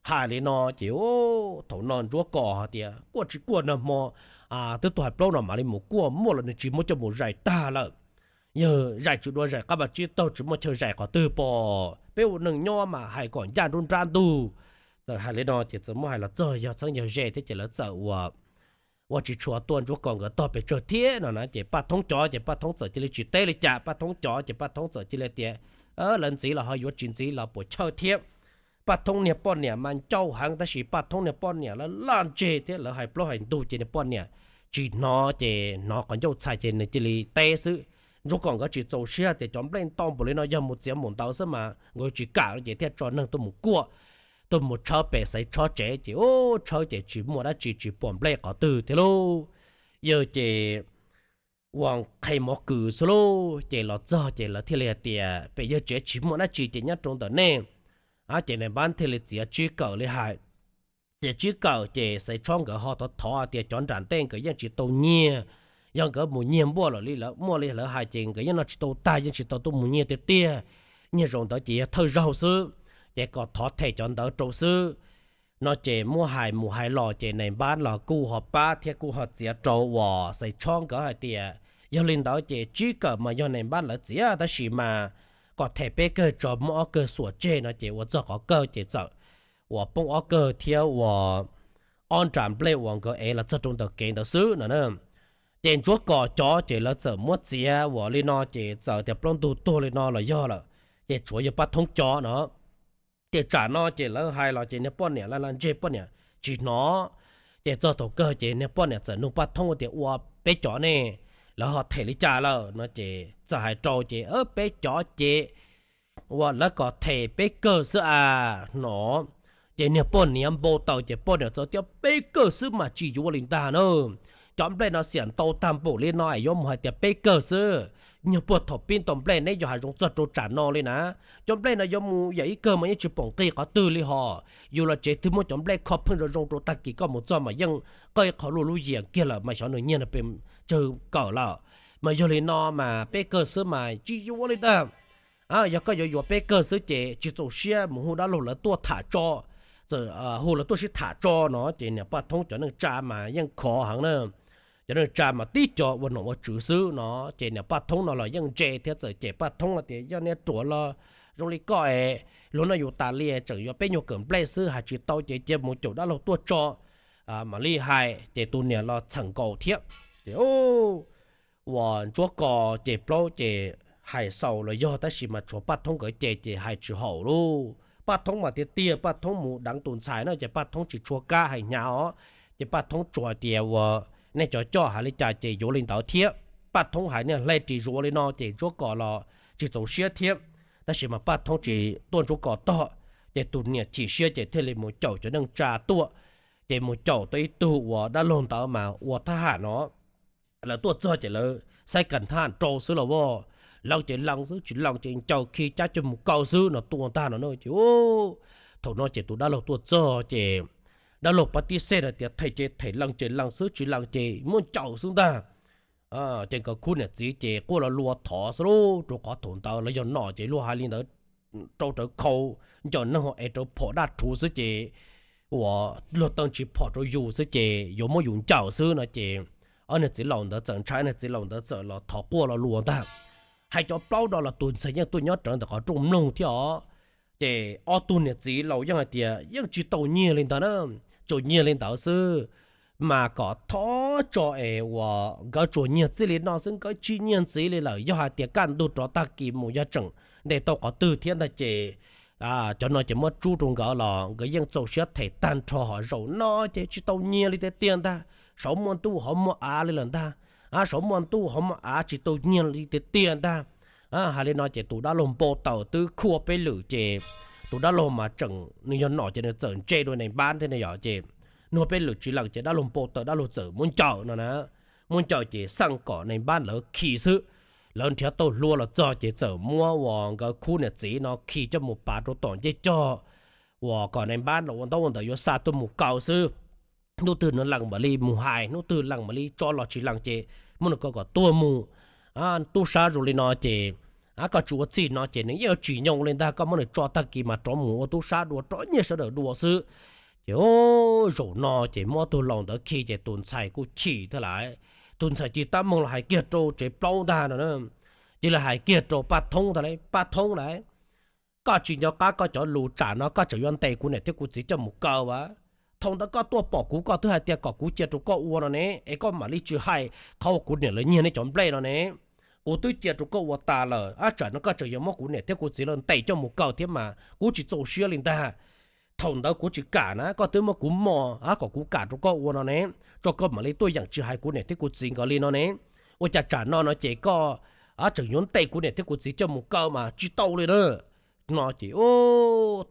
Hais li no ces thaum no Ntsuab Kos hais tias kuaj tsis kuaj nag hmo twb tuaj hais plaub no mam li mus kuaj, muaj los nws tsis muab coj mus zais tag lawm. Yawg zais tsis dua zais qab pas tsib taug tsis muaj chaw zais qhov twg pom. Peb ua neeg nyob mas hais kom ncaj nruab nrab ntug. Txawm hais li no ces txawm muab hais los txog yog txheeb yog ze thiab ces lawv txawm ua ua tsis tshua tuaj Ntsuab Kos nkawd tog pes tsawg thiab no na. Ces Paj Thoob cov ces Paj Thoob txawm cia li tsis teb li cas, Paj Thoob cov ces Paj Thoob txawm cia li tias lawv ntxiv los ho yuav tsis ntxiv los puas chawj thiab. Paj Thoob niag poj niam mas ncauj heev tab sis Paj Thoob niag poj niam lawv laj ntseg thiab lawv hais plaub hais ntug ces niag poj niam tsis hnov ces hnov qhov ncauj txhais ces nws cia li teb xwb. Ntsuab Kos nkawd tsis txaus siab tias cov nplej ntau npaum li no yog mus txiav mus ntawd xwb mas nkawd tsis kam no ces thiaj tso neeg tuaj mus kuaj, tuaj mus tshawb pem Xaiv Tshob tsev ces ub tshawb ces tsis muaj dab tsi tsis pom nplej qhov twg thiab lauj. Yawg ces ua qhe mov kws xwb lauj, ces los txog ces lawv thiaj li hais tias pem yawg tsev tsis muaj dab tsi ces nyob rau ntawm nej. Ces nais npab thiaj li txiav tsib kawm li hais. Ces tsib kawm ces Xaiv Tshob nkawd ho thov thov tias cov nram ntej nkawd yeej tsis tau nyiag, yog nkawd mus nyiag npuaj lawm li lawv muaj li lawv hais ces nkawd yeej noj tsis tau tag yeej tsis tau tuaj mus nyiag tiag tiag. Nyiag zaum ntawd ces yog thawj zaug xwb, ces kom thov them cov ntawd rau xwb no ces muab hais mus hais los ces nais npab los kuj ho pab thiab kuj ho txiav rau uas Xaiv Tshob nkawd hais tias yog li ntawd ces tsib kawm mas yog nais npab lawv txiav tab sis mas kom them peb kawg tso muab ob kawg xuas tseg no ces ua txog qhov kawg ces txawm uas poob ob kawg thiab uas ob nram nplej uas nkawd ev los txog rau ntawm kev ntawd xwb no na. Ces Ntsuab Kos cov ces lawv txawm muab txiav uas li no ces txawm tias plaub ntug tuag li no los yog lawm, ces tshuav yawg Paj Thoob cov no. Ces tsam no ces lawv hais los ces niag poj niam laj laj ntseg poj niam tsis hnov. Ces txog thaum kawg ces niag poj niam txawm nug Paj Thoob tias ua peb cov ne, lawv ho them li cas lawm no ces txawm hais rau ces peb cov ces ua lawv kom them peb kawg xwb a no. Ces niag poj niam npau taws ces poj niam txawm tias peb kawg xwb mas tsis yuav li ntag na. Cov nplej no xiam ntau tag npaum li no es yuav mus hais tias peb kawg xwb. Nyuag puag thaum pib ntau nplej neb yuav hais zoo txog rau tsam no li na. Cov nplej no yuav mus yam ib kawg mas yeej tsis pom nqi qhov twg li hos. Yus los tsev twg muaj cov nplej kho pheej zoo zoo rau tag kis koj mus txog mas yeej qawj qhov luaj lub yias kiag lawm mas xyov nws nyiag no pes tsawg kawm lawm. Mas yog li no mas peb kawg xwb mas tsis yuav li ntag. Yog koj yuav yuav peb kawg xwb ces tsis txaus siab mus hu dab laug lawv tuaj tham tso. Txawm hu lawv tuaj sib tham tso no ces niam Paj Thoob cov neej tsa mas yeej khov heev na. Cov neej tsa mas tib co ua nom ua tswv xwb no ces niam Paj Thoob no los yeej ntse thiab txawm cem Paj Thoob tias yog niag ruam los zoo li koj es luag noj yus tas li tseem yuav peb nyuag kawm nplej xwb hais tsis tau ces cia mus caum dab laug tuaj tso mam li hais ces tus niam los txheem nkaus thiab. Ces uas Ntsuab Kos ces plaub ces hais xaus los yog tab sis mas tshuav Paj Thoob nkawd ces ces hais tsis haum lauj. Paj Thoob mas tiag tiag Paj Thoob mus deev tus ntxhais no ces Paj Thoob tsis tshua kam hais hnyav os. Ces Paj Thoob tsuas tias uas nej cov coj hais li cas ces yuav li ntawd thiab. Paj Thoob hais niag hle ris zuav li no ces Ntsuab Kos los tsis txaus siab thiab. Tab sis mas Paj Thoob tsis tuaj Ntsuab Kos tog, ces tus niam chim siab ces thiaj li mus caum cov neej tsa tuaj. Ces mus caum tau ib tug uas dab laug ntawd mas ua thab ham no. Lawv tuaj txog ces lawv saib kas thab ham rau xwb los as, lees ces lees xwb tsis lees ces ncaws khi cab coj mus kaw xwb no tuaj ntag no na ces thaum no ces tus dab laug tuaj txog ces dab laug pab tib xej no tias them ces them, lees ces lees xwb tsis lees ces muab ncaws xwb ntag. Ces nkawd khub niam txiv ces quaj lo lua thov xwb lauj, rau qhov thaum ntawd lawv yog nom ces luag hais li ntawd rau rawv khau, ncaws neeg ho es rawv phom daj rhuv xwb ces uas luag teej tsis phom rau yus xwb ces yuav muab yus ncaws xwb no ces ob niag txiv laus ntawd txawm ntshai, ob niag txiv laus ntawd txawm los thov quaj lo lua ntag. Hais cov plaub no los tus ntxhais yeej tuaj nyob rawv ntawm qhov rooj mloog thiab os. Ces ob tug niam txiv laus yeej hais tias yeej tsis tau nyiag li ntawd na, tsuas nyiag li ntawd xwb, mas kom thov tso es uas nkawd tsuas nyiag txij li no xwb nkawd tsis nyiag ntxiv li lawm, yog hais tias kaj ntug rov tag kis mus yog tseem ntes tau qhov twg thiab ntag ces cov no ces muab tsub rau nkawd los nkawd yeej txaus siab them tag nrho, ho zaum no ces tsis tau nyiag li tiag tiag ntag. saum muaj ntuj hauv muaj av li lawm ntag, saum muaj ntuj hauv muaj av tsis tau nyiag li tiag tiag ntag. Hais li no ces tus dab laug npau taws twb khuaj peb lwm ces tus dab laug mas tseem nws yog nom ces nws txawm ntse dua nais npab thiab ne yom, ces nug peb lwm tsis lees ces dab laug npau taws dab laug txawm muab ncaws no na. Muab ncaws ces xaj kom nais npab lawv khi xwb. Lawv nrhiav tau hlua los txog ces txawm muab uas nkawd khub niam txiv no khi coj mus pav rau tom ncej cog uas kom nais npab los ua ntaub ua ntawv yuav xa tuaj mus kaw xwb. Hnub twg nws lees mam li mus hais, hnub twg lees mam li tso los, tsis lees ces muab nws kaw kom tuag mus. Tub sab zoo li no ces koj tsis ua txij no ces nws yeej yuav tsis nyoo li ntag, koj muab nws tso tag kis mas rov mus ua tub sab dua, rov nyiag sawv daws dua xwb. Ces zaum no ces muab tug laus ntawd khi ces tus ntxhais kuj chim thiab lawm. Tus ntxhais cia li tab meeg los hais kiag rau tsev plaub ntag no, cia li hais kiag rau Paj Thoob ntag lauj, Paj Thoob lauj, koj tsis nco qab koj cov lus tsam no koj tseem yuav ntes kuv niam thiab kuv txiv coj mus kaw as. Thaum ntawd koj tuaj pom kuv koj twb hais tias kom kuv cia rau koj ua no ne, es koj mam li tsis hais qhov uas kuv niam lawv nyiag nej cov nplej no ne. Kuv twb cia rau koj ua tas lawm, ab tsam no koj tseem yuav muab kuv niam thiab kuv txiv lawv ntes coj mus kaw thiab mas kuv tsis txaus siab li ntag. Thaum ntawd kuv tsis kam na, koj twb muab kuv mos kom kuv kam rau koj ua no ne, tso koj mam li tuaj yeem tsis hais kuv niam thiab kuv txiv nkawd li no ne. Ua cas tsam no no ces koj tseem yuav ntes kuv niam thiab kuv txiv coj mus kaw mas tsis tau li na. No ces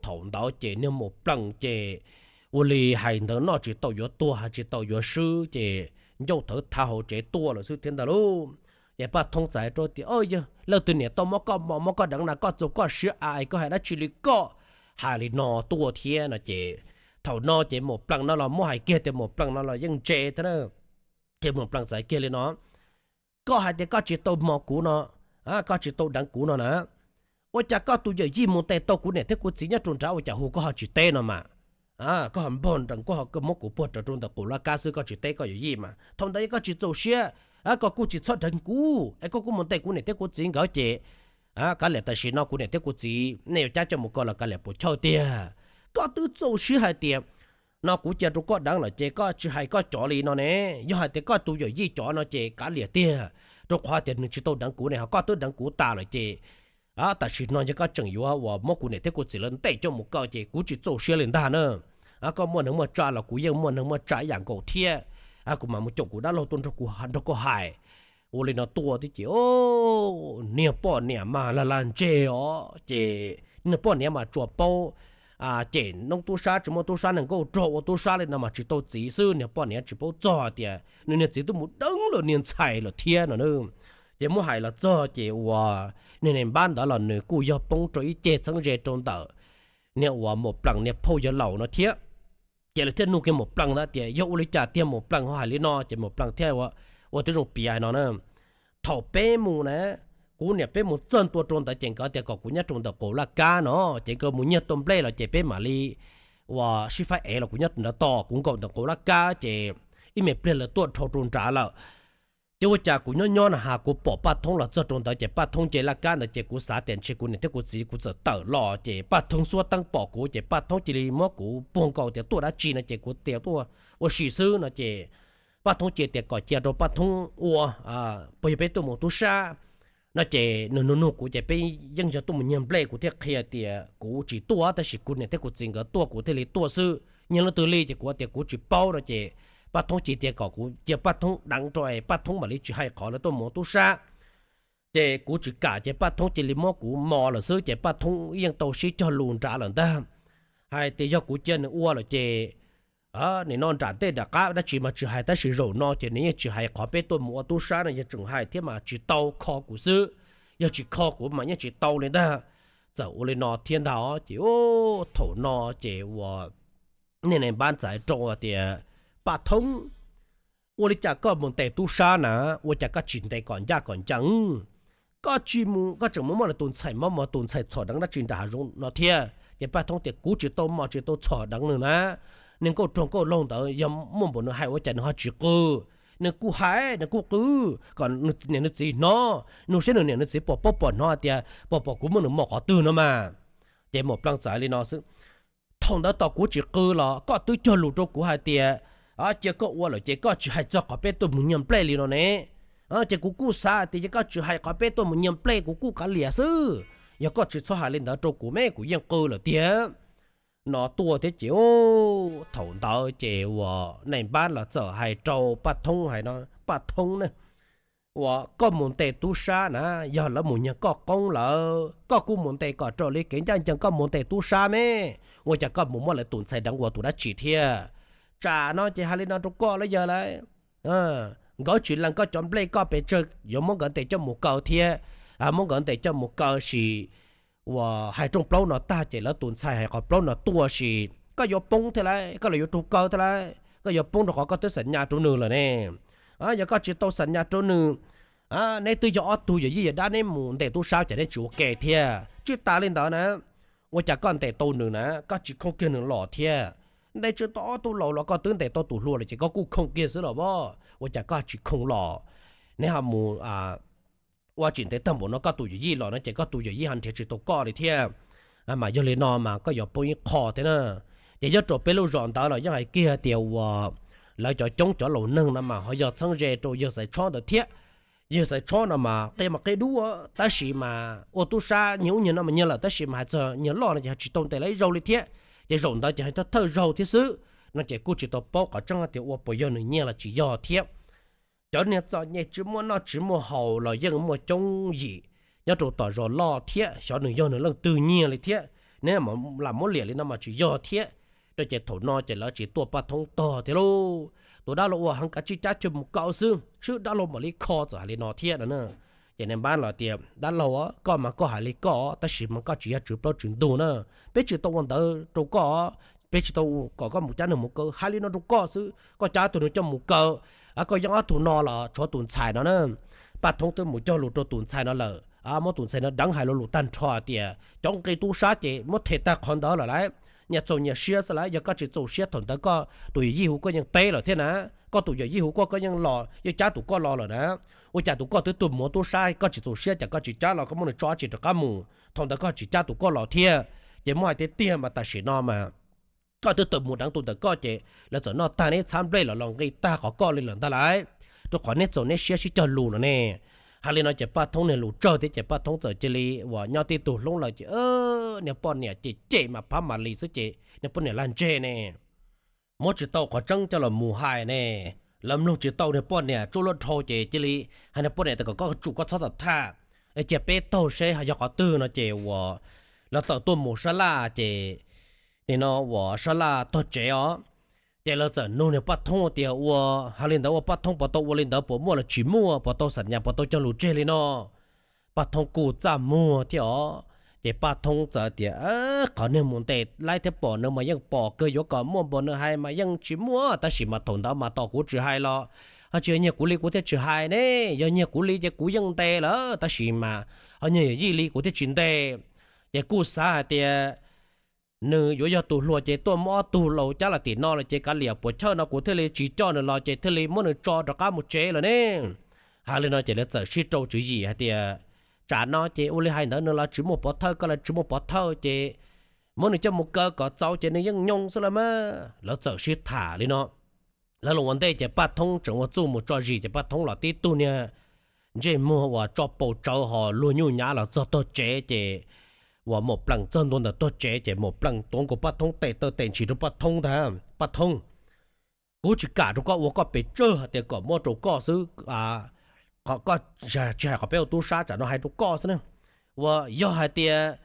thaum ntawd ces niag Maum Plees ces ua li hais ntawd noj tsis tau yuav tuag hais tsis tau yuav swb ces ncauj thawv thav hauv tsev tuaj lawm xwb thiab ntag lauj. Ces Paj Thoob txawm hais rau tias, Yog leej twg niam tau muab koj mos muab koj deev na koj txaus koj siab a, koj hais dab tsi li koj hais li no tuaj thiab no ces thaum no ces Maum Plees no los muab hais kiag tias Maum Plees no los yeej ntse thiab na. Ces Maum Plees txawm hais kiag li no, Koj hais tias koj tsis tau mos kuv no, koj tsis tau deev kuv no na, ua cas koj tus yawm yij mus ntes tau kuv niam thiab kuv txiv nyob rau nrad ua cas hu koj ho tsis teb no mas? Koj ho npog nrees koj ho muab kuv puag rawv rau ntawm qus laj kab xwb koj tsis teb koj yawm yij mas. Thaum ntawd yog koj tsis txaus siab, koj kuj tsis txhob deev kuv es koj kuj mus ntes kuv niam thiab kuv txiv nkawd ces kav liam tam sim no kuv niam thiab kuv txiv nej yuav cab coj mus kaw los kav liam puas chawj tiag. Koj twb txaus siab hais tias no kuv cia rau koj deev lawm ces koj tsis hais koj cov li no ne. Yog hais tias koj tus yawm yij cov no ces kav liam tiag, rau qhov tias nws tsis tau deev kuv ne ho koj twb deev kuv tas lawm ces tam sim no yog koj tseem yuav uas muab kuv niam thiab kuv txiv lawv ntes coj mus kaw ces kuv tsis txaus siab li ntag na. Koj muaj neeg muaj tsav los kuv yeej muaj neeg muaj tsav ib yam nkaus thiab, kuv mam mus caum kuv dab laug tuaj nrog kuv nrog koj hais. Ua li no tuaj thiab ces niag poj niam mas lag lag ntseg os ces niag poj niam mas tsuas paub cem noob tub sab tsis muaj tub sab neeg nkauj rog ua tub sab li no mas tsis tau txiv xwb, niag poj niam tsis paub txog tias nws niag txiv twb mus deev lawm niag ntxhais lawm thiab no. Ces muab hais los txog ces uas niag nais npab ntawd los nws kuj yog poob rau ib ceg txheeb ze rau ntawm niag uas Maum Plees niag phauj yawg laus no thiab. Ces lawv thiaj nug kiag Maum Plees ntawd tias yog ua li cas tiag Maum Plees ho hais li no ces Maum Plees thiaj ua tib zoo piav hais no na, thaum peb mus na, kuv niam peb mus txog ntua rau ntawd ces nkawd tias kom kuv nyob rau ntawm qus laj kab no, ces nkawd mus nyiag tau nplej los ces peb mam li uas sib faib ev los kuv nyob ntawd tos kuv nkaum ntawm qus laj kab ces ib me pliag lawv tuaj dhau rau nrad lawm. Ces ua cas kuv nyob nyob na has kuv pom Paj Thoob los txog rau ntawd ces Paj Thoob nce laj kab ntawd ces kuv xav tias ntshe kuv niam thiab kuv txiv kuv txawm tawm los ces Paj Thoob xuab teeb pom kuv ces Paj Thoob cia li muab kuv puag nkaus tias tuaj dab tsi no ces kuv tias tuaj ua si xwb no ces Paj Thoob cia tias kom cia rau Paj Thoob ua, puas yog peb tuaj mus tub sab no ces nws nug nug kuv ces peb yeej yog tuaj mus nyiag nplej kuv thiaj qhia tias kuv tsis tuaj tab sis kuv niam thiab kuv txiv nkawd tuaj kuv thiaj li tuaj xwb, nyiag leej twg li ces kuv tias kuv tsis paub no ces Paj Thoob cia tias kom kuv cia Paj Thoob deev rau es Paj Thoob mam li tsis hais qhov lawv tuaj mus tub sab. Ces kuv tsis kam ces Paj Thoob cia li muab kuv mos lawm xwb ces Paj Thoob yeej tau sib cog lus nrad lawm ntag, hais tias yog kuv cia nws ua lawm ces nim no nram ntej nram qab dab tsi mas tsis hais tab sis zaum no ces nws yeej tsis hais qhov peb tuaj mus ua tub sab no, yog tseem hais thiab mas tsis tau kho kuv xwb, yog tsis kho kuv mas yeej tsis tau li ntag. Txawm ua li no thiab ntag ces thaum no ces uas niag nais npab txawm hais rau tias, Paj Thoob, ua li cas koj mus ntes tub sab na, ua cas koj tsis ntes kom ncaj kom ncees? Koj tsis mus koj tseem mus muab lawv tus ntxhais mob mos tus ntxhais txhom deev dab tsi nram hav zoov no thiab. Ces Paj Thoob tias, Kuv tsis tau mos tsis tau txhom deev nws na. Niag nkauj rog nkauj laug ntawd yog muaj npaum nws hais ua cas nws ho tsis qw? Nws kuj hais nws kuj qw kom nws niam nws txiv hnov, nug seb nws niam nws txiv puas paub puas hnov tias puas pom kuv muab nws mos qhov twg no mas. Ces Maum Plees txawm li no xwb, Thaum ntawd tos kuv tsis qw los koj twb cog lus rau kuv hais tias cia koj ua lawm ces koj tsis hais txog qhov peb tuaj mus nyiag nplej li no ne. Ces kuv kuj xav tias yog koj tsis hais qhov peb tuaj mus nyiag nplej kuv kuj kav liam xwb, yog koj tsis txhob hais li ntawd rau kuv me kuv yeej qw lawm tiag. no tuaj thiab ces, thaum ntawd ces uas Nais Npab los txawm hais rau Paj Thoob hais no, Paj Thoob na, uas koj mus ntes tub sab na, yog lawv mus nyiag koj qoob lawm, koj kuj mus ntes kom raws li kev ncaj ncees, koj mus ntes tub sab me, ua cas koj mus muab lawv tus ntxhais deev ua tus dab tsi thiab? Tsam no ces hais li no rau koj los yog lawm, nkawd tsis lees koj cov nplej, koj pes tsawg yuav muab nkawd ntes coj mus kaw thiab, muab nkawd ntes coj mus kaw sis uas hais rooj plaub no tag ces lawv tus ntxhais hais qhov plaub no tuaj sis koj yuav poob thiab lauj, koj los yuav raug kaw thiab lauj, koj yuav poob rau qhov koj twb xam nyas rau nws lawm ne. Yog koj tsis tau xam nyas rau nws, neb twb yog ob tug yawm yij yawm dab, neb mus ntes tub sab ces neb tsis ua ke thiab. Tsis tas li ntawd na, ua cas koj ntes tau nws na koj tsis khooj kiag nws los thiab? Ntes tsis tau ob tug laus los koj twb ntes tau tus hluas lawm ces koj kuj khooj kiag xwb los as, ua cas koj tsis khooj los? Neb ho mus ua tsis ntev tag npaum no koj tus yawm yij los no ces koj tus yawm yij ho nrhiav tsis tau koj li thiab. Mas yog li no mas koj yuav poob ib qho thiab na. Ces nyob rau peb lub zos ntawd los yeej hais kiag tias uas lawv cov coob cov laus neeg no mas ho yog txheeb ze rau yawg Xaiv Tshob ntawd thiab. Yawg Xaiv Tshob no mas qia mas qia dub, tab sis mas ua tub sab nyiag ub nyiag no mas nyiag lawm, tab sis mas hais txog nyiag loj no ces ho tsis tau ntes lawv ib zaug li thiab. Ces zaum ntawd ces ho thawj zaug thiab xwb no ces kuj tsis tau paub qhov tseeb tias ua puas yog nws nyiag los tsis yog thiab. Cov niag txom nyem tsis muaj noj tsis muaj haus los yeej muaj coob yim nyob rau tom zos loj thiab, xyov nws yog nws leej twg nyiag li thiab. Neb lam muab liam li no mas tsis yog thiab. Rau ces thaum no ces lawv tsis tuaj Paj Thoob tog thiab lauj. Tus dab laug ua heev kav tsij cab chaw mus kaw xwb, swb dab laug mam li kho txawm hais li no thiab no. Ces nais npab los tias, dab laug, koj mas koj hais li koj, tab sis mas koj tsis yog tswv plaub tswv ntug na. Peb tsis tau ua ntawd rau koj, peb tsis tau kom koj mus cab nws mus kaw, hais li no rau koj xwb, koj cab tus nws coj mus kaw, koj yeej ob tug no los tshuav tus ntxhais no na. Paj Thoob twb mus cog lus rau tus ntxhais no lawm, muab tus ntxhais no deev, hais lo lus tag nrho tias cov nqi tub sab ces muab them tag qhov ntawd lawm lauj. Nyias txaus nyias siab xwb lauj, yog koj tsis txaus siab thaum ntawd koj tus yawm yij hu koj yeej teb lawm thiab na. Koj tus yawm yij hu koj, koj yeej los, yeej cab tus koj los lawm na. Ua cas tus koj twb tuag mus ua tub sab, koj tsis txaus siab, cas koj tsis cab los koj muab nws tso dab tsi rov qab mus? Thaum ntawd koj tsis cab tus koj los thiab. Ces muab hais tiag tiag mas tam sim no mas koj twb tawm mus deev tus ntawm koj ces lawv txawm noj tag neb txhab nplej los los nqi tag qhov koj li lawm ntag lauj, rau qhov neb txaus neb siab sib cog lus lawm ne. Hais li no ces Paj Thoob niag lus tsawg thiab ces Paj Thoob txawm cia li uas nyob tib tug hloob lawm ces niag poj niam ces cem mas phab mam li xwb ces niag poj niam lag ntseg ne. Muab tsis tau qhov tseeb coj los mus hais ne. Lawv mloog tsis tau niag poj niam tsuj luaj dhau ces cia li hais niag poj niam tias kom koj tsum, koj txhob tham thaj, cia peb taug seb yog qhov twg no ces uas lawv tawm tuaj mus sab laj ces nim no uas sab laj tog tsev os. Ces lawv txawm nug niag Paj Thoob tias ua, hais li ntawd ua Paj Thoob puas tau ua li ntawd, puas muaj los tsis muaj, puas tau xam nyas, puas tau cog lus tseg li no? Paj Thoob kuj txaj muag thiab os. Ces Paj Thoob txawm tias, qhov niag mus ntes laib thiab pom nws mas yeej pom kawg, yuav kom muaj npaum nws hais mas yeej tsis muaj, tab sis mas thaum ntawd mas tos kuv tsis hais los ho tsis yog nyiag kuv li kuv thiaj tsis hais ne. Yog nyiag kuv li ces kuv yeej ntes lawm, tab sis mas ho nyiag yawm yij li kuv thiaj tsis ntes. Ces kuj xav hais tias nws yuav yog tus hluas ces tuaj muab ob tug laus cab los tim no lawm ces kav liam puas chawj no kuv thiaj li tsis coj nws los ces thiaj li muab nws tso rov qab mus tsev lawm ne. Hais li no ces lawv txawm sib rau tswv yim hais tias, tsam no ces ua li hais ntawd nws los tsis muaj pov thawj, koj los tsis muaj pov thawj ces muab nws coj mus kaw kom txaus ces nws yeej nyoo xwb lauj mas. Lawv txawm sib tham li no. Lawv los ua ntej ces Paj Thoob tseem ua txuj mus tso zis ces Paj Thoob los tib tug niag ntsej muag uas tso paus tsawv ho luag nyuj nyav los txog tog tsev ces uas Maum Plees txog ntua ntawm tog tsev ces Maum Plees tuav nkaus Paj Thoob tes taw tes ntshis rau Paj Thoob ntag. Paj Thoob, kuv tsis kam rau koj ua koj pes tsawg hais tias kom muab rau koj xwb, koj tsis hais qhov peb ua tub sab, tsam no hais rau koj xwb na. Uas yog hais tias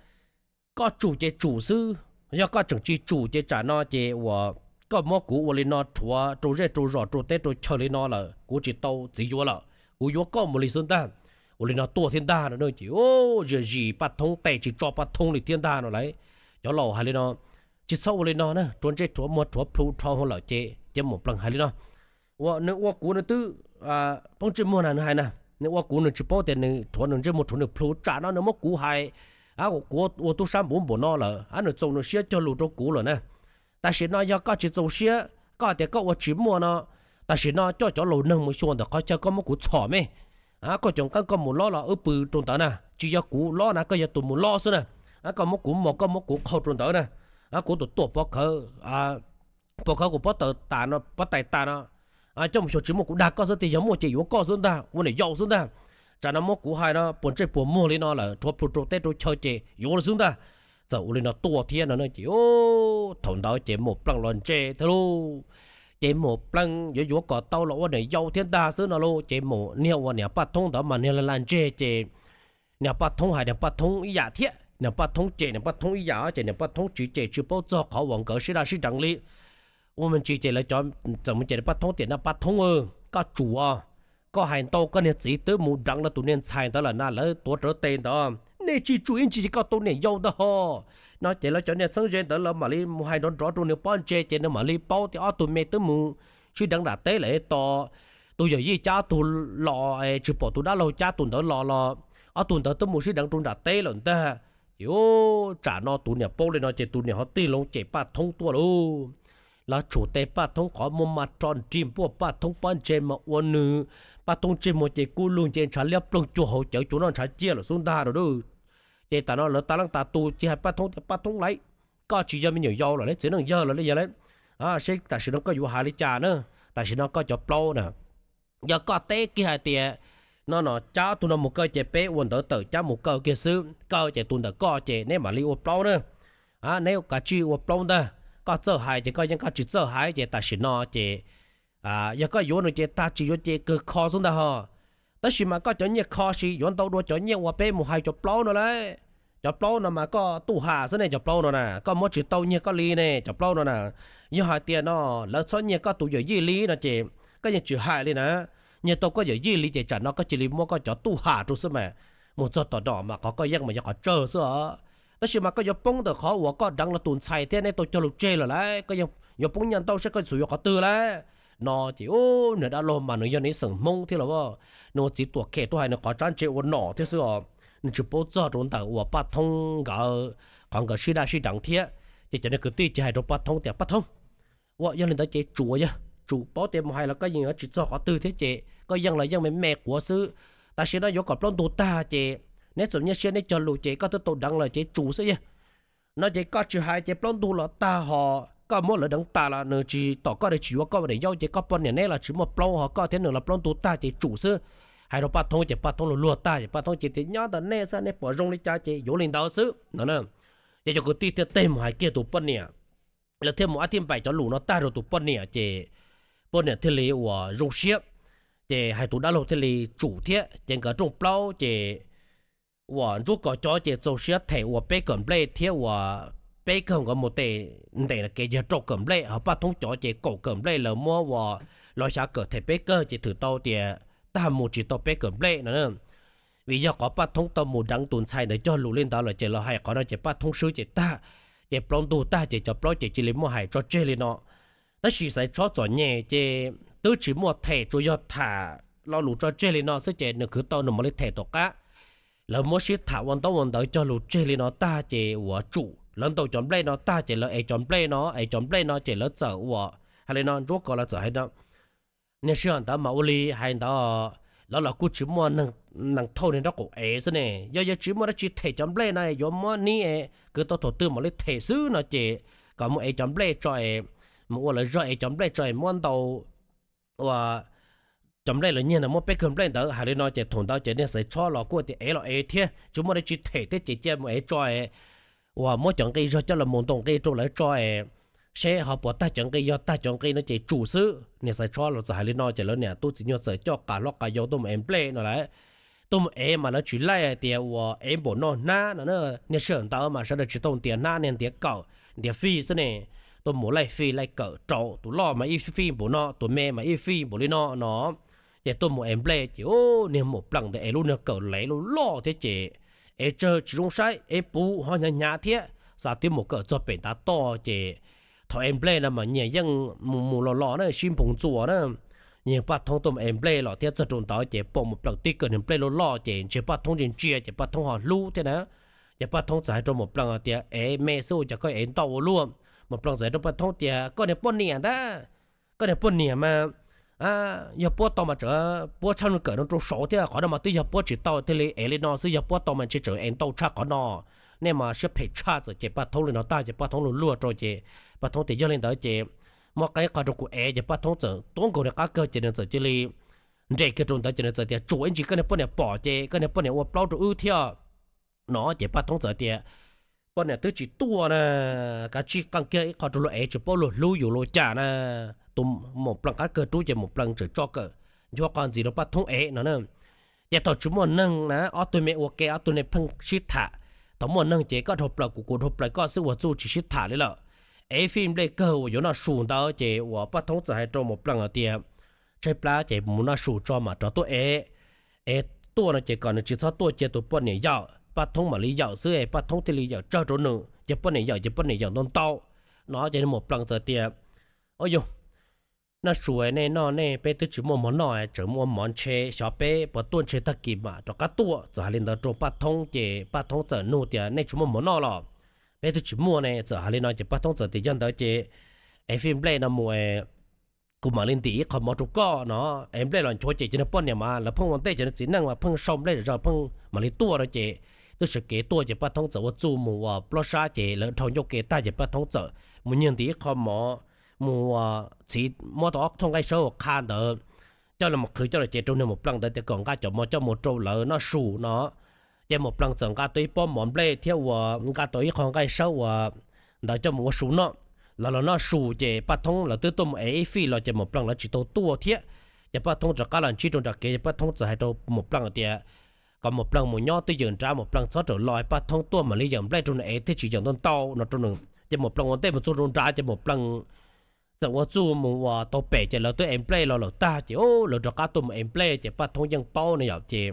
koj tsum ces tsum xwb, yog koj tseem tsis tsum ces tsam no ces uas koj muab kuv ua li no rhuav rau zej rau zos rau teb rau chaw li no lawm kuv tsis tau txiv yuav lawm, kuv yuav koj mus li xwb ntag. Ua li no tuaj thiab ntag no ces zis zis Paj Thoob tes tsis tso Paj Thoob li thiab ntag no lauj. Cov laus hais li no, tsis txhob ua li no na, rhuav ntsej rhuav muag rhuav plhu dhau lawm ces, ces Maum Plees hais li no, uas nws ua kuv nws twb poob ntsej muag na, nws hais na, nws ua kuv nws tsis paub tias nws rhuav nws ntsej muag rhuav nws plhu, tsam no nws muab kuv hais, kuv ua tub sab npuv npaum no lawm, nws txaus nws siab cog lus rau kuv lawm na. Tam sim no yog koj tsis txaus siab, koj hais tias koj ua tsis muaj no, tam sim no coj cov laus neeg mus xyuas ntawm qhov chaw koj muab kuv txhom me. Koj cov nqeeb koj mus lob los wb pw rau ntawd na, tsis yog kuv lob na, koj yog tus mus lob xwb na. Koj muab kuv mos, koj muab kuv qhau rau ntawd na. Kuv tus tuam pov khawv, pov khawv kuv pob taws tas no, pob tais tas no, coj mus xyuas tsis muaj, kuv dag koj xwb tias yog muaj ces yuav koj xwb ntag, ua niam yau xwb ntag. Tsam no muab kuv hais no puas ntsej puas muag li no lawm, rhuav plhu rau teb rau chaw ces yuav li xwb ntag. txawm ua li no tuaj thiab no ces thaum ntawd ces Maum Plees los ntse thiab lauj. Ces Maum Plees yuav yuav kom tau los ua niam yau thiab ntag xwb no lauj, ces Maum, niag uas niam Paj Thoob ntawd mas niag la la ntseg ces niam Paj Thoob hais niam Paj Thoob ib yam thiab, niam Paj Thoob cem niam Paj Thoob ib yam ces niam Paj Thoob tsis cem tsis paub txog qhov uas nkawd sib daj sib deev li. Ua me ntsis ces lawv cov txawm mus cem niam Paj Thoob tias, niam Paj Thoob, koj tsum, koj hais ntau, koj niag txiv twb mus deev lawv tus niag ntxhais ntawd lawm na, lawv tuav rawv tes ntawd, nej tsis tsum ib ntsis ces koj tau niam yau ntag ho. No ces lawv cov niag txheeb ze ntawd lawv mam li mus hais nrov nrov rau nws pob ntseg ces nws mam li paub tias ob tug me twb mus sib deev nram teb lawm tos tus yawm yij cab ob tug los, tsis pom tus dab laug cab tus ntawd los los ob tug ntawd twb mus sib deev rau nram teb lawm ntag. Ces tsam no tus niam paub li no ces tus niam ho tig loo cem Paj Thoob tuaj lauj. Lawv tshum tes Paj Thoob qhov muag mas rho nrig npuaj Paj Thoob pob ntseg mas ua nws, Paj Thoob ntsej muag ces kub lug nce ntshav liab ploog cuag hauv cawv cua noj ntshav ciaj lawm xub ntag no. Ces tam no lawv tas leej tas tus cia hais Paj Thoob tias, Paj Thoob lauj, koj tsis yog me nyuam yaus lawm, txiv neej yawg lawm li yog lauj. Seb tam sim no koj yuav hais li cas na, tam sim no koj cov plaub na, yog koj teb kiag hais tias no no cab tus no mus kaw ces peb ua ntawv tawm cab mus kaw kiag xwb, kaw ces tus ntawm koj ces neb mam li ua plaub na. Neb kav tsij ua plaub ntag, koj txawj hais ces koj yeej, koj tsis txawj hais ces tam sim no ces yog koj yuav nws ces tag, tsis yuav ces kawg kho xwb ntag ho. Tab sis mas koj cov nyiaj kho sis yuav ntau dua cov nyiaj uas peb mus hais cov plaub no lauj. Cov plaub no mas koj tuaj has xwb ne, cov plaub no na koj muab tsis tau nyiag koj li ne, cov plaub no na. Yog hais tias no lawv txhob nyiag koj tus yawm yij li no ces koj yeej tsis hais li na. Nyiag tau koj yawm yij li ces tsam no koj cia li muab koj cov tuaj has rau xwb mas, mus txog tom no mas qhov koj yeej mas yog qhov tsawg xwb os. Tab sis mas koj yuav poob ntawm qhov uas koj deev lawv tus ntxhais thiab neb tau cog lus tseg lawm lauj, koj yuav poob nyiaj ntau seb koj xub yuav qhov twg lauj. No ces ub, niag dab laug mas nws yog nws ib xeem Hmoob thiab los, nws ua txiv tuam khem tuaj hais nws qhov tsab ntse ua nom thiab xwb os. Nws tsis paub txog rau ntawm uas Paj Thoob nkawd, qhov nkawd sib daj sib deev thiab. Ces cov niag kwv tij cia hais rau Paj Thoob tias, Paj Thoob, ua yog li ntawd ces tsum, yog tsum, paub tias mus hais los koj yeej yuav tsis txog qhov twg thiab ces koj yeej los yeej me me quav xwb. Tam sim no yuav kom plaub ntug tag ces neb txom nyem siab neb cog lus ces koj twb tau deev lawm ces tsum xwb yog. No ces koj tsis hais ces plaub ntug los tag ho, koj muab lawv deev tas los nws tsis tom koj, nws tsis yuav koj ua niam yau ces koj poj niam neb los tsis muaj plaub ho, koj thiab nws los plaub ntug tag ces tsum xwb. Hais rau Paj Thoob ces Paj Thoob luag luag tag ces Paj Thoob cia tias, nyob ntawm nej xwb, nej pom zoo li cas ces yuav li ntawd xwb no. Ces cov kwv tij thiaj teg mus hais kiag tus poj niam, lawv thiaj mus ab thiaj npaim cov lus no tag rau tus poj niam ces poj niam thiaj li uas zoo siab, ces hais tus dab laug thiaj li tsum thiab ces nkawd rooj plaub ces uas Ntsuab Kos cov ces txaus siab them uas peb kawm nplej thiab uas peb kawg nkawd mus tes ntes kev yog rau kawm nplej, ho Paj Thoob cov ces kaum kawm nplej lawv muab uas los xyav kawm them peb kawg ces thwm tau tias tag mus tsis tau peb kawm nplej no. Vim yog qhov Paj Thoob tau mus deev tus ntxhais ntawd cog lus li ntawd lawm ces lawv hais qhov no ces Paj Thoob swb ces tag, ces plaub ntug tag ces cov plaub ces cia li muaj hais tso tseg li no. Tab sis Xaiv Tshob txom nyem ces twb tsis muaj them, tsuas yog tham lo lus tso tseg li no xwb ces nws khwv tau nws mam li them tom qab. Lawv muab sib tham ua ntaub ua ntawv cog lus tseg li no tag ces uas tsum, lawv ntaus cov nplej no tag ces lawv ev cov nplej no, ev cov nplej no ces lawv txawm uas hais li no, Ntsuab Kos lawv txawm hais no, niag sij hawm ntawd mas ua li hais ntawd, lawv los kuj tsis muaj neeg thauj niag nraub qaum ev xwb ne, yog yuav tsis muaj dab tsi them cov nplej no yuav muab nib kwv tau thaum twg mam li them xwb no ces kom mus ev cov nplej tso es, mus ua lawv zog ev cov nplej tso es muab ntau ua cov nplej los nyiag ntawd muab peb kawg nplej ntawd. Hais li no ces thaum ntawd ces niag Xaiv Tshob los kuj tias ev los ev thiab, tsis muaj dab tsi them thiab ces cia mus ev tso es uas muab cov nqi zog coj los mus ntaus nqi rau lawv tso es seb ho puas tag cov nqi, yog tag cov nqi no ces tsum xwb. Niag Xaiv Tshob los txawm hais li no ces lawv niam tub txiv nyuag txawm coj qas hlob qas yau tuaj mus ev nplej no lauj. Tuaj mus ev mas lawv tsis laij tias uas ev npaum no hnab no, niag sij hawm ntawd mas sawv daws tsis tau ntiav hnab, niag ntiav kawm, ntiav fij xwb ne. Tuaj mus laij fij laij kawm rau, tus loj mas ib fij npaum no, tus me mas ib fij npaum li no no. Ces tuaj mus ev nplej ces niag Maum Plees ntawd ev lub niag kawm lev loj loj thiab ces ev tsawg tsis zoo saib, ev puv ho hnyav hnyav thiab. Xa tib mus kawm txog pem ntav toj ces thaum ev nplej no mas nyias yeej mus mus los los na, sib npoos ntxuas na. Niag Paj Thoob tuaj mus ev nplej los thiab txog rau ntawd ces pom Maum Plees tib kawm niag nplej loj loj ces ntshe Paj Thoob ntsia ntsia ces Paj Thoob ho hlub thiab na. Ces Paj Thoob txawm hais rau Maum Plees tias, ev me xwb ua cas koj ev ntau ua luaj? Maum Plees txawm hais rau Paj Thoob tias, koj niag poj niam ntag, koj niag poj niam mas yog puab tau mas tseem puab tshaj nws kawm no rau saud thiab, qhov no mas twb yog puab tsis tau thiaj li ev li no xwb, yog puab tau mas ntshe tseem ev ntau tshaj qhov no. Nej mas siab phem tshaj. Txawm cem Paj Thoob li no tag ces Paj Thoob luag luag rau ces Paj Thoob tias, yog li ntawd ces muab qe qho rau kuv ev. Ces Paj Thoob txawm tuav nkaus niag qab kawg ces nws txawm cia li nres kiag rau ntawd ces nws txawm tias, tsuam ib ntsis koj niag poj niam pom ces koj niag poj niam ua plaub rau wb thiab no. Ces Paj Thoob txawm tias, poj niam twb tsis tuaj na, kav tsij qee kiag ib qho rau luag ev, tsis paub luag hlub yus los cas na. Tus Maum Plees qab kawg rub ces Maum Plees tseem tso kawm nchuav qhov ntxiv rau Paj Thoob ev no na. Ces thaum tsis muaj neeg na, ob tug me ua ke, ob tug ne pheej sib tham. Thaum muaj neeg ces koj dhau plaws kuv, kuv dhau plaws koj xwb, ua txuj tsis sib tham li lawm. Ev fij nplej kawg uas yuav noj su ntawd ces uas Paj Thoob txawm hais rau Maum Plees hais tias, tshaib plab ces mus noj su tso mam rov tuaj ev. Ev tuaj no ces kom nws tsis txhob tuaj cia tus poj niam yawm, Paj Thoob mam li yawm xwb, Paj Thoob thiaj li yawm tsawg rau nws, ces poj niam yawm ces poj niam yawm ntau ntau no. Ces Maum Plees txawm tias, ua yog noj su nej noj nej, peb twb tsis muaj mov noj, tseem muaj mov ntshe, xyov peb puas tuaj, ntshe tag kis mam rov qab tuaj. Txawm hais li ntawd rau Paj Thoob ces Paj Thoob txawm nug tias, nej tsis muaj mov noj los? Peb twb tsis muaj ne. Txawm hais li no ces Paj Thoob txawm tias, yog ntawd ces ev fij nplej no mus, kuv mam li ntim ib qho mov rau koj no. Ev nplej los nchuav ces cov niag poj niam mas lawv pheej ua ntej, cov niag txiv neej mas pheej sau nplej zom zaws pheej mam li tuaj no ces twb sawv kev tuaj ces Paj Thoob txawm ua txuj mus uas plob sab ces lawv dhau ncauj ke tag ces Paj Thoob txawm mus nyiag ntim ib qho mov mus uas txhiv muab tau ob thooj nqaij sawb uas qha ntawd coj los qhwv coj los cev rau niag Maum Plees ntawd tias kom nqa cov mov coj mus rau lawv noj su no. Ces Maum Plees txawm nqa tau ib pob mov nplej thiab uas nqa tau ib qho nqaij sawb uas ntawd coj mus ua su noj. Lawv los noj su ces Paj Thoob lawv twb tuaj mus ev ib fij los ces Maum Plees lawv tsis tau tuaj thiab. Ces Paj Thoob rov qab los ntsib rau nram kev ces Paj Thoob txawm hais rau Maum Plees tias kom Maum Plees mus nyob twj ywm nrad, Maum Plees txhob rawm los, Paj Thoob tuaj mam li yawm nplej rau nws ev thiaj tsis yawm ntau ntau no rau nws. Ces Maum Plees ua ntej mus txog rau nrad ces Maum Plees txawm ua txuj mus uas tau pem ces lawv twb ev nplej los lawm tag ces lawv rov qab tuaj mus ev nplej ces Paj Thoob yeej paub ne yom. Ces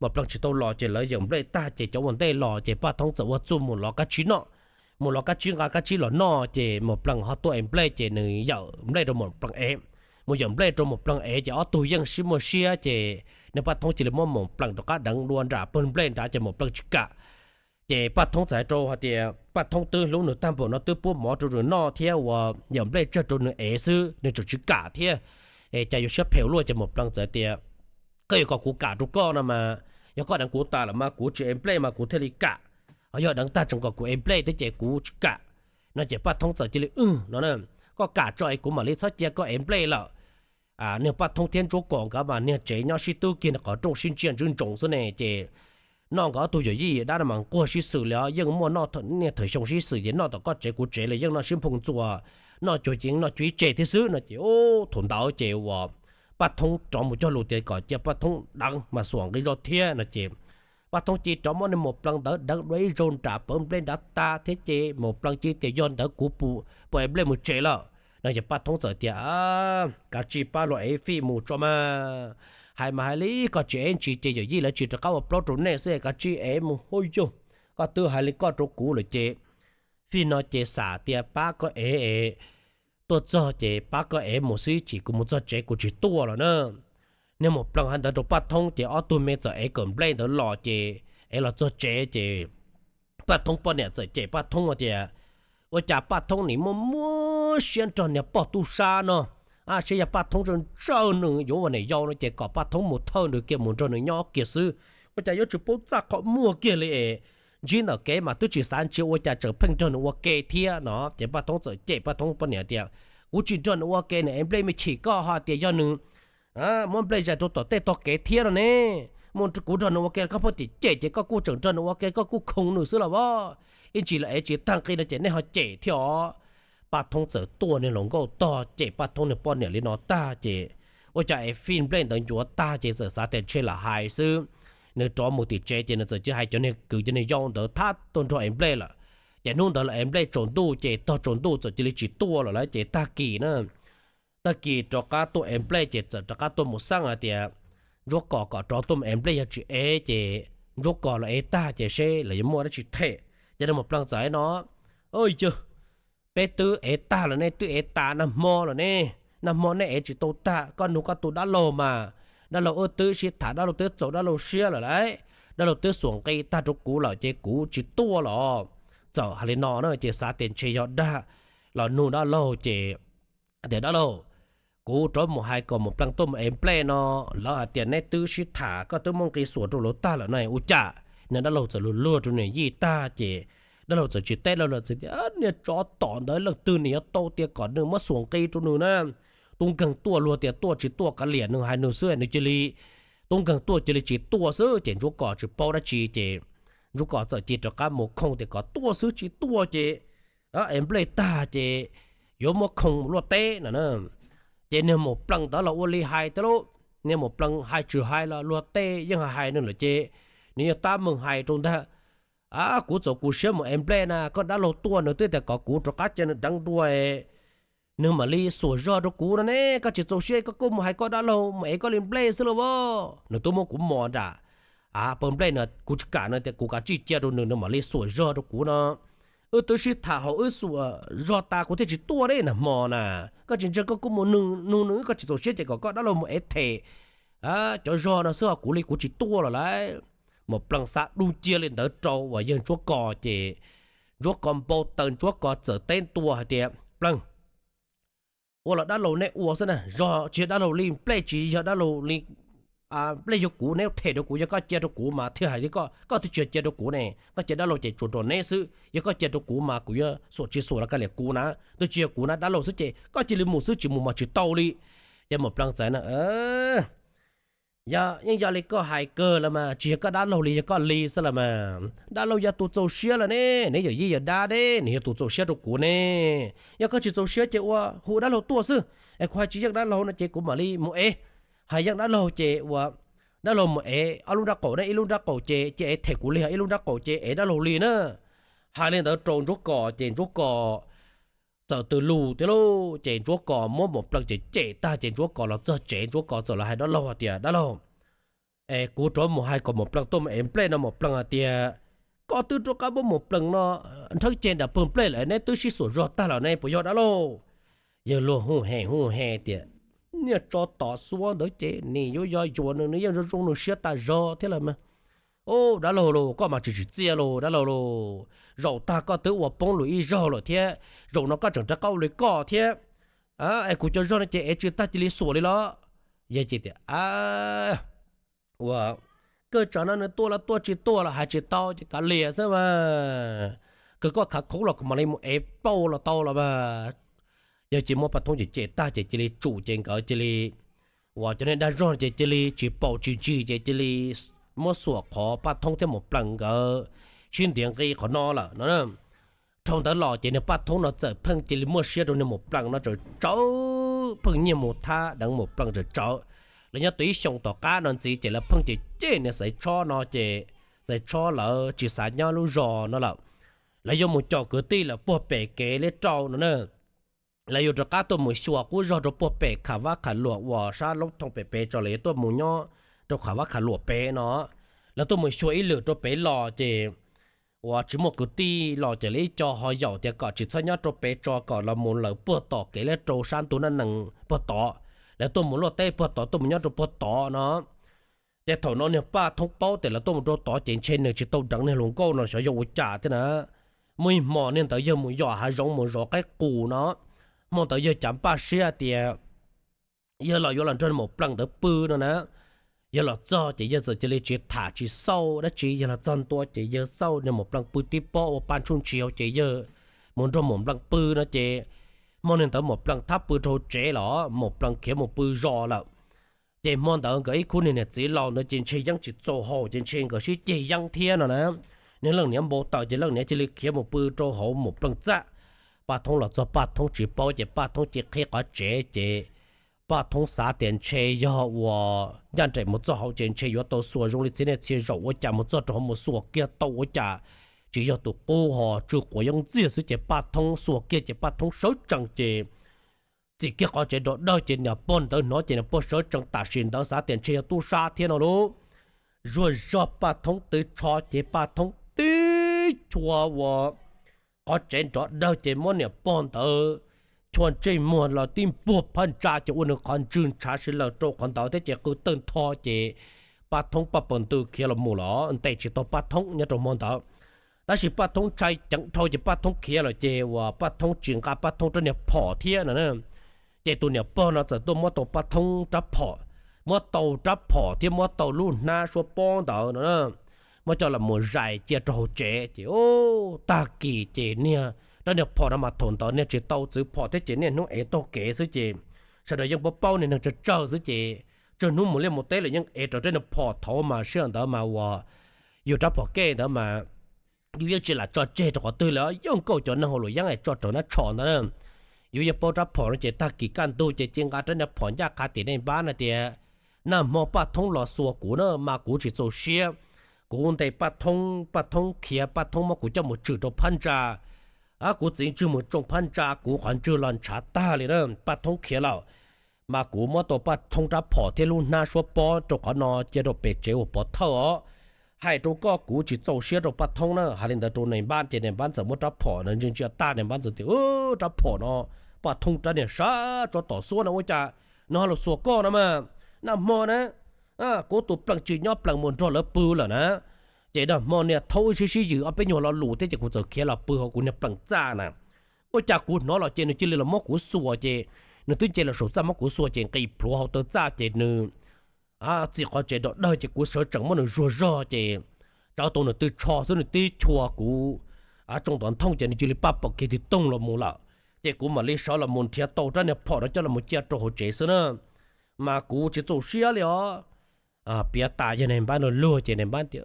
Maum Plees tsis tau los ces lawv yawm nplej tag ces cov ua ntej los ces Paj Thoob txawm ua txuj mus lov kab tsib noj. Mus lov kab tsib, nqa kab tsib los noj ces Maum Plees ho tuaj ev nplej ces nws yawm nplej rau Maum Plees ev. Mus yawm nplej rau Maum Plees ev ces ob tug yeej sib muaj siab ces niag Paj Thoob cia li muab Maum Plees rov qab deev dua nram pawg nplej nrad ces Maum Plees tsis kam. Ces Paj Thoob txawm hais rau hais tias Paj Thoob twb hlub nws tag npaum no, twb pub mov rau nws noj thiab uas yawm nplej tsawg rau nws ev xwb nws tseem tsis kam thiab, es cas yuav siab phem luaj. Ces Maum Plees txawm tias, koj yuav kom kuv kam rau koj no mas, yog koj deev kuv tas lawm mas kuv tsis ev nplej mas kuv thiaj li kam, ho yog deev tag tseem kom kuv ev nplej thiab ces kuv tsis kam no. Ces Paj Thoob txawm cia li, wb no na, koj kam tso es kuv mam li txhob cia koj ev nplej lawm. Niag Paj Thoob thiab Ntsuab Kos nkawd mas niag tsev nyob sib tub kiag qhov rooj sib ntsia ntsoov ntsoov xwb ne ces noj nkawd ob tug yawm yij dab no mas nquag sib xws li os, yeej muaj noj niaj thawm xyoo sib xws ces noj tom koj tsev kuv tsev li yeej noj sib nphoo ntxuas, noj cuag ces noj cuag ib tseg thiab xwb no. Ces thaum ntawd ces uas Paj Thoob rov mus cog lus tias kom cia Paj Thoob deev mas xuas nqi zog thiab no ces Paj Thoob cia li rov muab niag Maum Plees ntawd deev dua ib zaug nram pawg nplej nrad tag thiab ces Maum Plees cia li tias yog ntawd kuv puas ev nplej mus tsev lawm no. Ces Paj Thoob txawm tias, kav tsij pab luag ev fij mus tso mas, hais mas hais li koj tsis ev ntsis ces yawm yij lawv tsis rov qab ua plaub rau nej xwb, kav tsij ev mus. Huj yug, koj twb hais li koj rau kuv lawm ces fij no ces xam tias pab koj ev, tuaj txog ces pab koj ev mus xwb, chim kuv mus txog tsev kuv tsis tuaj los na. Niag Maum Plees hais ntawd rau Paj Thoob ces ob tug me txawm ev kawm nplej ntawd los ces ev los txog tsev ces Paj Thoob poj niam txawm cem Paj Thoob tias, ua cas Paj Thoob nim muaj muab siab nrog niag poj tub sab no, a seb yog Paj Thoob ntsawj ntsawj nws yuav ua niam yau no ces kom Paj Thoob mus thawj nws kiag mus nrog nws nyob kiag xwb, ua cas yuav tsis paub txaj qhov muag kiag li es ntsib ntawm kev mas twb tsis xav ntsia ua cas tseem pheej nrog nws ua ke thiab no. Ces Paj Thoob txawm cem Paj Thoob poj niam tias, kuv tsis nrog nws ua ke, nws ev nplej me chim koj ho tias yog nws muab nplej zais rau tom tej tog kev thiab no ne. Mus kuv nrog nws ua ke koj pheej cem cem ces koj kuj tseem nrog nws ua ke, koj kuj khoom nws xwb los as. Ib ntsis los ev tsis tag nqi no ces nej ho cem thiab os. Paj Thoob txawm tuaj niag hluas nkauj tog cem Paj Thoob niag poj niam li no tag ces ua cas ev fij nplej ntawd ncuav tag ces txawm xav tias ntshe lam hais xwb. Nws rov mus tim tsev ces nws txawm cia hais cov niag kwv cov niag yau ntawd thab tuaj nrog ev nplej lawm. Ces hnub ntawd los ev nplej tsaus ntuj ces tog tsaus ntuj txawm cia li tsis tuaj lawm lauj. Ces tag kis na, tag kis rov qab tuaj ev nplej ces txawm rov qab tuaj mus xeeb hais tias Ntsuab Kos kom rov tuaj mus ev nplej, yog tsis ev ces Ntsuab Kos los ev tag ces seb lawv yuav muaj dab tsi them. Ces niag Maum Plees txawm hais no, yog peb twb ev tag lawm ne, twb ev tas nag hmo lawm ne, nag hmo nej ev tsis tau tag, koj nug koj tus dab laug mas, dab laug wb twb sib tham, dab laug twb txaus dab laug siab lawm lauj, dab laug twb xuas nqi tag rau kuv lawm ces kuv tsis tuaj los. Txawm hais li no na ces xav tias ntshe yog dag los nug dab laug ces tias, dab laug, kuv rov mus hais kom Maum Plees tuaj mus ev nplej no, lawv hais tias neb twb sib tham, koj twb muab nqi xuas rau lawv tag lawm no ua cas? Niag dab laug txawm luag luag rau niam yij tag ces dab laug txawm tsis teb, dab laug txawm tias, niag tsov tom ntawd leej twg nws yuav tau tias kom nws muab xuas nqi rau nws na. Tub nkeeg tuaj luag tias tuaj tsis tuaj kav liam nws, hais nws xwb nws cia li, tub nkeeg tuaj cia li tsis tuaj xwb ces Ntsuab Kos tsis paub dab tsi ces Ntsuab Kos txawm cia rov qab mus khooj tias kom tuaj xwb, tsis tuaj ces es nplej tag ces yuav muab khooj luaj teb no na. Ces niag Maum Plees ntawd los ua li hais thiab lauj. Niag Maum Plees hais tsis hais los luag tej yeej hais hais nws lawm ces nws yeej tab meeg hais rau ntag. A, kuv txaus kuv siab mus ev nplej na, koj dab laug tuaj nws twb tias kom kuv rov qab cia nws deev dua, nws mam li xuas zog rau kuv no ne. Koj tsis txaus siab koj kuj mus hais koj dab laug mus ev koj li nplej xwb lauj as. Nws twb muab kuv mos nram a pawg nplej no, kuv tsis kam no tias kuv kav tsij cia rau nws, nws mam li xuas zog rau kuv no. Wb twb sib tham hauv wb xuas zog tas kuv thiaj tsis tuaj ne, nag hmo na. Koj tsis ntseeg koj kuj mus nug nug nws, koj tsis txaus siab ces kom koj dab laug mus ev them cov zog no xwb, ho kuv li kuv tsis tuaj los lawm. Maum Plees xav dub cia li ntawd rau uas yawg Ntsuab Kos ces Ntsuab Kos npau taws, Ntsuab Kos txawm teb ntua hais tias, Plees, ua los dab laug neb ua xwb na, zog tsis yog dab laug li, nplej tsis yog dab laug li, nplej yog kuv, neb them rau kuv, yog koj cia rau kuv mas thiaj hais li koj, koj twb tsis yog cia rau kuv ne, koj cia dab laug ces tsuas nrog neb xwb, yog koj cia rau kuv mas kuv yuav xuas tsis xuas los kav liam kuv na, twb tsis yog kuv na, dab laug xwb ces koj cia li mus xwb, tsis mus mas tsis tau li. Ces Maum Plees txawm na, yog yeej yog li koj hais kawg los mas, tsis yog koj dab laug li, yog koj li xwb los mas. Dab laug yog tus txaus siab lawm ne, neb yawm yij yawm dab ne, nws yog tus txaus siab rau kuv ne. Yog koj tsis txaus siab ces ua hu dab laug tuaj xwb, es kuv hais tsis yeej dab laug no ces kuv mam li mus ev. Hais yeej dab laug ces ua dab laug mus ev ob lub nrab qaum ne, ib lub nrab qaum ces cia ev them kuv li, ho ib lub nrab qaum ces ev dab laug li na. Hais li ntawd rau Ntsuab Kos ces Ntsuab Kos txawm tws lus thiab lauj. Ces Ntsuab Kos muab Maum Plees cem cem tag ces Ntsuab Kos los txog tsev, Ntsuab Kos txawm los hais dab laug hais tias, Dab laug, es kuv rov mus hais kom Maum Plees tuaj mus ev nplej no, Maum Plees hais tias koj twb rov qab muab Maum Plees no nrhawb ceg nram pawg nplej lawm, neb twb sib xuas zog tag los ne, puas yog dab laug? Yawg luag hu he hu he tias, Niag tsov tom xuab ntawd ces nim yuav yog yuam nws, nws yeej zoo zoo nws siab tas zog thiab lawm mas. Dab laug lauj, koj mas tsis tsim txiaj lauj, dab laug lauj. Zaum tag koj twb ua poob lus ib zaug lawm thiab, zaum no koj tseem rov qab ua li koj thiab. Es kuv cov zog no ces ev tsis tag cia li xuas li los? Yawg ces tias, Ua, kawg tsam no nws tuaj los tuaj, tsis tuaj los hais tsis tau ces kav liam xwb mas. Kawg koj khav khoob los kuv mam li mus ev pauj los tau los mas. Yawg cia muab Paj Thoob cem cem tag ces cia li tsum ces nkawd cia li, uas cov niag dag zog ces cia li tsis paus tsis ntsig ces cia li muab xuas qhov Paj Thoob thiab Maum Plees nkawd sib ntiav nqi qhov no lawm no. Dhau ntawd los ces niag Paj Thoob no txawm pheej cia li muaj siab rau niag Maum Plees no tsawv tsawv, pheej nyiag mus thab deev Maum Plees tsawv tsawv. Lawv nyob tau ib xyoos tom qab no ntxiv ces lawv pheej cem cem niag Xaiv Tshob no ces Xaiv Tshob lawv tsis xav nyob lub zos no lawm. Lawv yuav mus caum kwv tij lawm puag pem kev liab rau no na. Lawv yuav rov qab tuaj mus xyuas qub zog rau puag pem Kham Vab Kham Luam uas sab Loob Thoo pem pem tso, lawv yuav tuaj mus nyob rau Kham Vab Kham Luam pem no. Lawv tuaj mus xyuas ib lwm rau pem los ces uas tsis muaj kwv tij los ces lawv ib co ho yaum tias kom tsis txhob nyob rau pem tso, kom los mus lawm puag tom kev liab rau sab ntug Nab Nees puag tod. Lawv tuaj mus luaj teb puag tod, tuaj mus nyob rau puag tod no. Ces thaum no niag Paj Thoob paub tias lawv tuaj mus rau tod ces ntshe nws tsis tau deev niag hluas nkauj no xyov yog ua cas thiab na. Muaj ib hmo niag ntawd yawg mus yos hav zoov mus zov qaib qus no, hmo ntawd yawg cav npaj siab tias yawg los yuav los nrog Maum Plees ntawd pw no na. Yawg los txog ces yawg txawm cia li tsis tham tsis xauj dab tsi, yawg los txog ntua ces yawg xauj niag Maum Plees pw tib pob ua pa ntsuj ntsis hauv ces yawg mus nrog Maum Plees pw no ces hmo niag ntawd Maum Plees thab pw rau hauv tsev los Maum Plees khiav mus pw zos lawm. Ces hmo ntawd nkawd ib khub niag niam txiv laus ntawd ces ntshe yeeb tsis txaus haus ces ntshe nkawd sib ceg yeeb thiab no na. Niag leej niam npau taws ces leej niam cia li khiav mus pw rau hauv Maum Plees txaj. Paj Thoob los txog Paj Thoob tsis paub ces Paj Thoob cia li qhib qhov tsev ces Paj Thoob xav tias ntshe yog uas ncaj nraim mus txog hauv ces ntshe yuav tau xuas zoo li txhiab niaj txhia zaus, ua cas mus txog rau hauv mus xuas kiag tau ua cas tsis yog tus qub ho tsw quav yeeb ntxiag xwb ces Paj Thoob xuas kiag ces Paj Thoob sawv tsees ces txim kiag qhov tsev nrov dawg ces niam pog ntawd hnov ces niam pog sawv tsees tam sim ntawd xav tias ntshe yog tub sab thiab no lauj. Zuag zog Paj Thoob twb tsho ces Paj Thoob tib chua ua qhov tsev nrov dawg ces muab niam pog ntawd chua ntsej muag los tib npuag phab ntsa ces ua nws qhov ntswg ntshav si lawm rau qhov ntawd thiab ces qw tawg ntho ces Paj Thoob paj paws ntws khiav los mus los ntes tsis tau Paj Thoob nyob rau hmo ntawd. Tab sis Paj Thoob ntshai ceev dhau ces Paj Thoob khiav lawm ces uas Paj Thoob tsis nqa Paj Thoob rab niag phom thiab no na. Ces tus niam pog no txawm tuaj muab tau Paj Thoob rab phom, muab tau rab phom thiab muab tau lub hnab suab pob ntawd no na, muab coj los mus zais cia rau hauv tsev ces tag kis ces niag rab niag phom no mas thaum ntawd niag tsis tau txwv phom thiab ces niaj hnub ev taug kev xwb ces sawv daws yeej paub paub niag neeg tsawg tsawg xwb ces tsawg hnub mus liaj mus teb lawm yeej ev rau rab niag phom thaud mas sij hawm ntawd mas uas yug rab phom kej ntawd mas yus yeej tsis lam tso tseg rau qhov twg li, yeej nkauj cov neeg hauv luam yeeb es tso rau nab tsho ntawd na. Yus yeej paub rab phom no ces tag kis kaj ntug ces cia nqa rab niag phom ncaj qha tim nej npab na tias, nag hmo Paj Thoob los xuas kuv na mas kuv tsis txaus siab. Kuv ntes Paj Thoob, Paj Thoob khiav, Paj Thoob muab kuv coj mus tswm rau phab ntsa. Kuv txiv ntswg mus tsoo phab ntsa, kuv qhov ntswg los ntshav tag li na, Paj Thoob khiav lawm. Mas kuv muab tau Paj Thoob rab phom thiab lub hnab suab pob rau qhov no cia rau pem tsev uas pov thawj os. Hais rau koj, kuv tsis txaus siab rau Paj Thoob na. Hais li ntawd rau nais npab ces nais npab txawm muab rab phom no ntsia ntsia tag, nais npab txawm tias, rab phom no Paj Thoob rab niag sab tsob tom xuab no ua cas nws ho los xuas koj no mas. Nag hmo na kuv tus plees tsis nyob, plees mus nrog lawv pw lawm na. Ces nag hmo niag thaub wb sib sib yws ob peb nyuag lo lus thiab ces kuv txawm khiav los pw hauv kuv niag plees txaj na. Ua cas kuv hnov los ces nws cia li los muab kuv xuas ces nws twb nce los saum txaj muab kuv xuas ces nqis plhuav hauv taw txaj ces nws txij qhov tsev rau dawg ces kuv sawv tsees muab nws zuag zog ces tsawv tau nws tw tsho xwb nws tib chua kuv tsoo tom nthooj ces nws cia li paj pom kiag tig toog los mus lawm. Ces kuv mam li sawv los mus nrhiav tau rab niag phom no coj los cia rau hauv tsev xwb na. Mas kuv tsis txaus siab li os. Piav tas yog nais npab luag luag ces nais npab tias,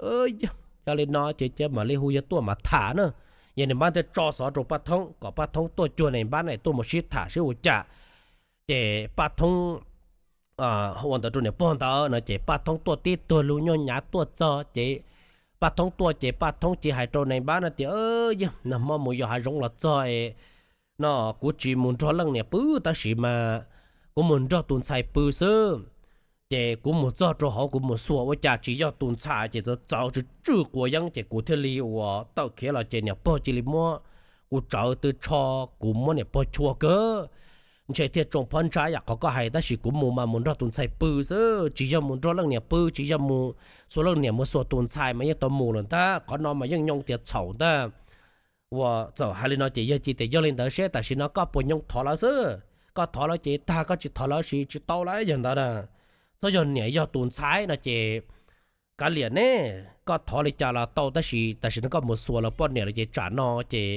yog li no ces cia mam li hu yawg tuaj mam tham na. Yog nais npab thiaj tso xov rau Paj Thoob kom Paj Thoob tuaj cuag nais npab na tuaj mus sib tham sib ua cas. Ces Paj Thoob ua ntawd rau niam pog ntawd no ces Paj Thoob tuaj tib tug lug nyuj nyav tuaj txog ces Paj Thoob tuaj ces Paj Thoob cia hais rau nais npab no tias, yog nag hmo mus yos hav zoov los txog no kuv tsis mus nrog leej niam pw tab sis mas kuv mus nrog tus ntxhais pw xwb. Ces kuv mus txog rau hauv kuv mus xuas ua cas tsis yog tus ntxhais ces txawv txawv tsw tsw quav yeeb ces kuv thiaj li uas tawm khiav los ces niam pog cia li muab kuv tsawv tw tsho, kuv muab niam pog chua kawg. Ntshe thiaj tsoo phab ntsa yam qhov koj hais tab sis kuv mus mas mus nrog tus ntxhais pw xwb, tsis yog mus nrog leej niam pw, tsis yog mus xuas leej niam, mus xuas tus ntxhais mas yeej tau mus lawm ntag, qhov no mas yeej nyoo tias txhaum ntag. Uas txawm hais li no ces yawg cia tias yog li ntawd seb tam sim no koj puas nyoo thov lawv xwb, koj thov lawv ces tag, koj tsis thov lawv ces tsis tau lawm yog ntawd na. Txhob yog niam yog tus ntxhais no ces kav liam ne, koj thov li cas los tau tab sis tam sim no koj mus xuas lawv poj niam lawm ces tsam no ces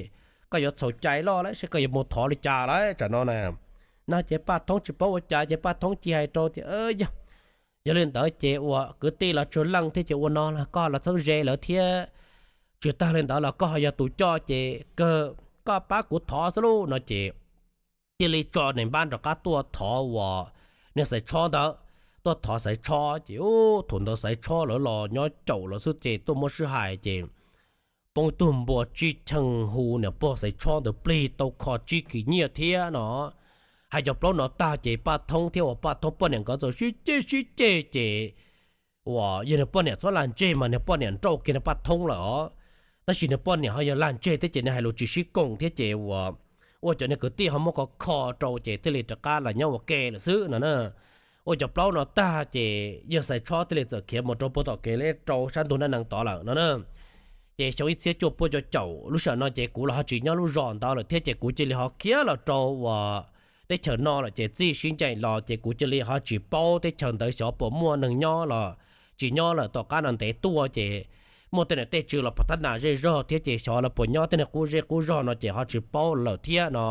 koj yuav txhaum cai loj lawm seb koj yuav mus thov li cas lawm tsam no na. No ces Paj Thoob tsis paub ua cas ces Paj Thoob cia hais rau tias, yog, yog li ntawd ces uas kwv tij los tsawg leej thiab ces ua no los koj los txheeb ze lawv thiab, tsis tag li ntawd los koj ho yog tus coj ces kawg koj pab kuv thov xwb lauj no ces cia li tso nais npab rov qab tuaj thov uas niag Xaiv Tshob ntawd, tuaj thov Xaiv Tshob ces thaum ntawd Xaiv Tshob lawv los nyob caum lawv xwb ces tuaj muab sib hais ces poob tug npua tsib cheej hu niam pog Xaiv Tshob ntawd plig tau kho tsib kis nyiaj thiab no. Hais cov plaub no tag ces Paj Thoob thiab uas Paj Thoob poj niam nkawd txawm sib ceg sib ceg ces uas yog niag poj niam txhob lag ntseg mas niag poj niam nrauj kiag niag Paj Thoob lawm os. Tab sis niag poj niam ho yog lag ntseg thiab ces nws hais lus tsis sib koom thiab ces uas ua cov niag kwv tij ho muab kho kho rau ces thiaj li rov qab los nyob ua ke lawm xwb no na. Ua cov plaub no tag ces yawg Xaiv Tshob thiaj li txawm khiav mus rau puag tom kev rau sab ntug Nab Nees tod lawm no na. Ces xyoo ib txhiab cuaj pua cuaj caum lub sij hawm no ces kuv los ho tsis nyob lub zos ntawd lawm thiab ces kuv cia li ho khiav los rau uas teb chaws no lawm ces txij sib ncaim los ces kuv cia li ho tsis paub teb chaws ntawd xyov puas muaj neeg nyob los tsis nyob lawm. Tom qab no ntev tuaj ces muaj tej niam tej tswv los pov thab nas zej zog thiab ces xyov lawv puas nyob tej niag qub zej qub zog no ces ho tsis paub lawm thiab no.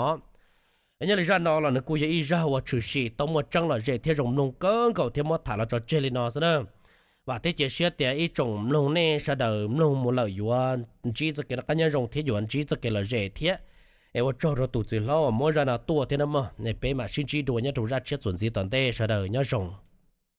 Nyob li zaj no los nws kuj yog ib zaj uas tshwm sim tau muaj tseeb lom zem thiab zoo mloog kawg nkaus thiab muab tham los tso tseg li no xwb na. Vam thiab cia siab tias ib tsoom mloog nej sawv daws mloog mus lawm yuav ntsib txoj kev noj qab nyob zoo thiab yuav ntsib txoj kev lom zem thiab. Es ua tsaug rau tus txiv hlob uas muab zaj no tuaj thiab nawb mog, es peb mam sib ntsib dua nyob rau zaj tshiab txuas ntxiv tom ntej, sawv daws nyob zoo.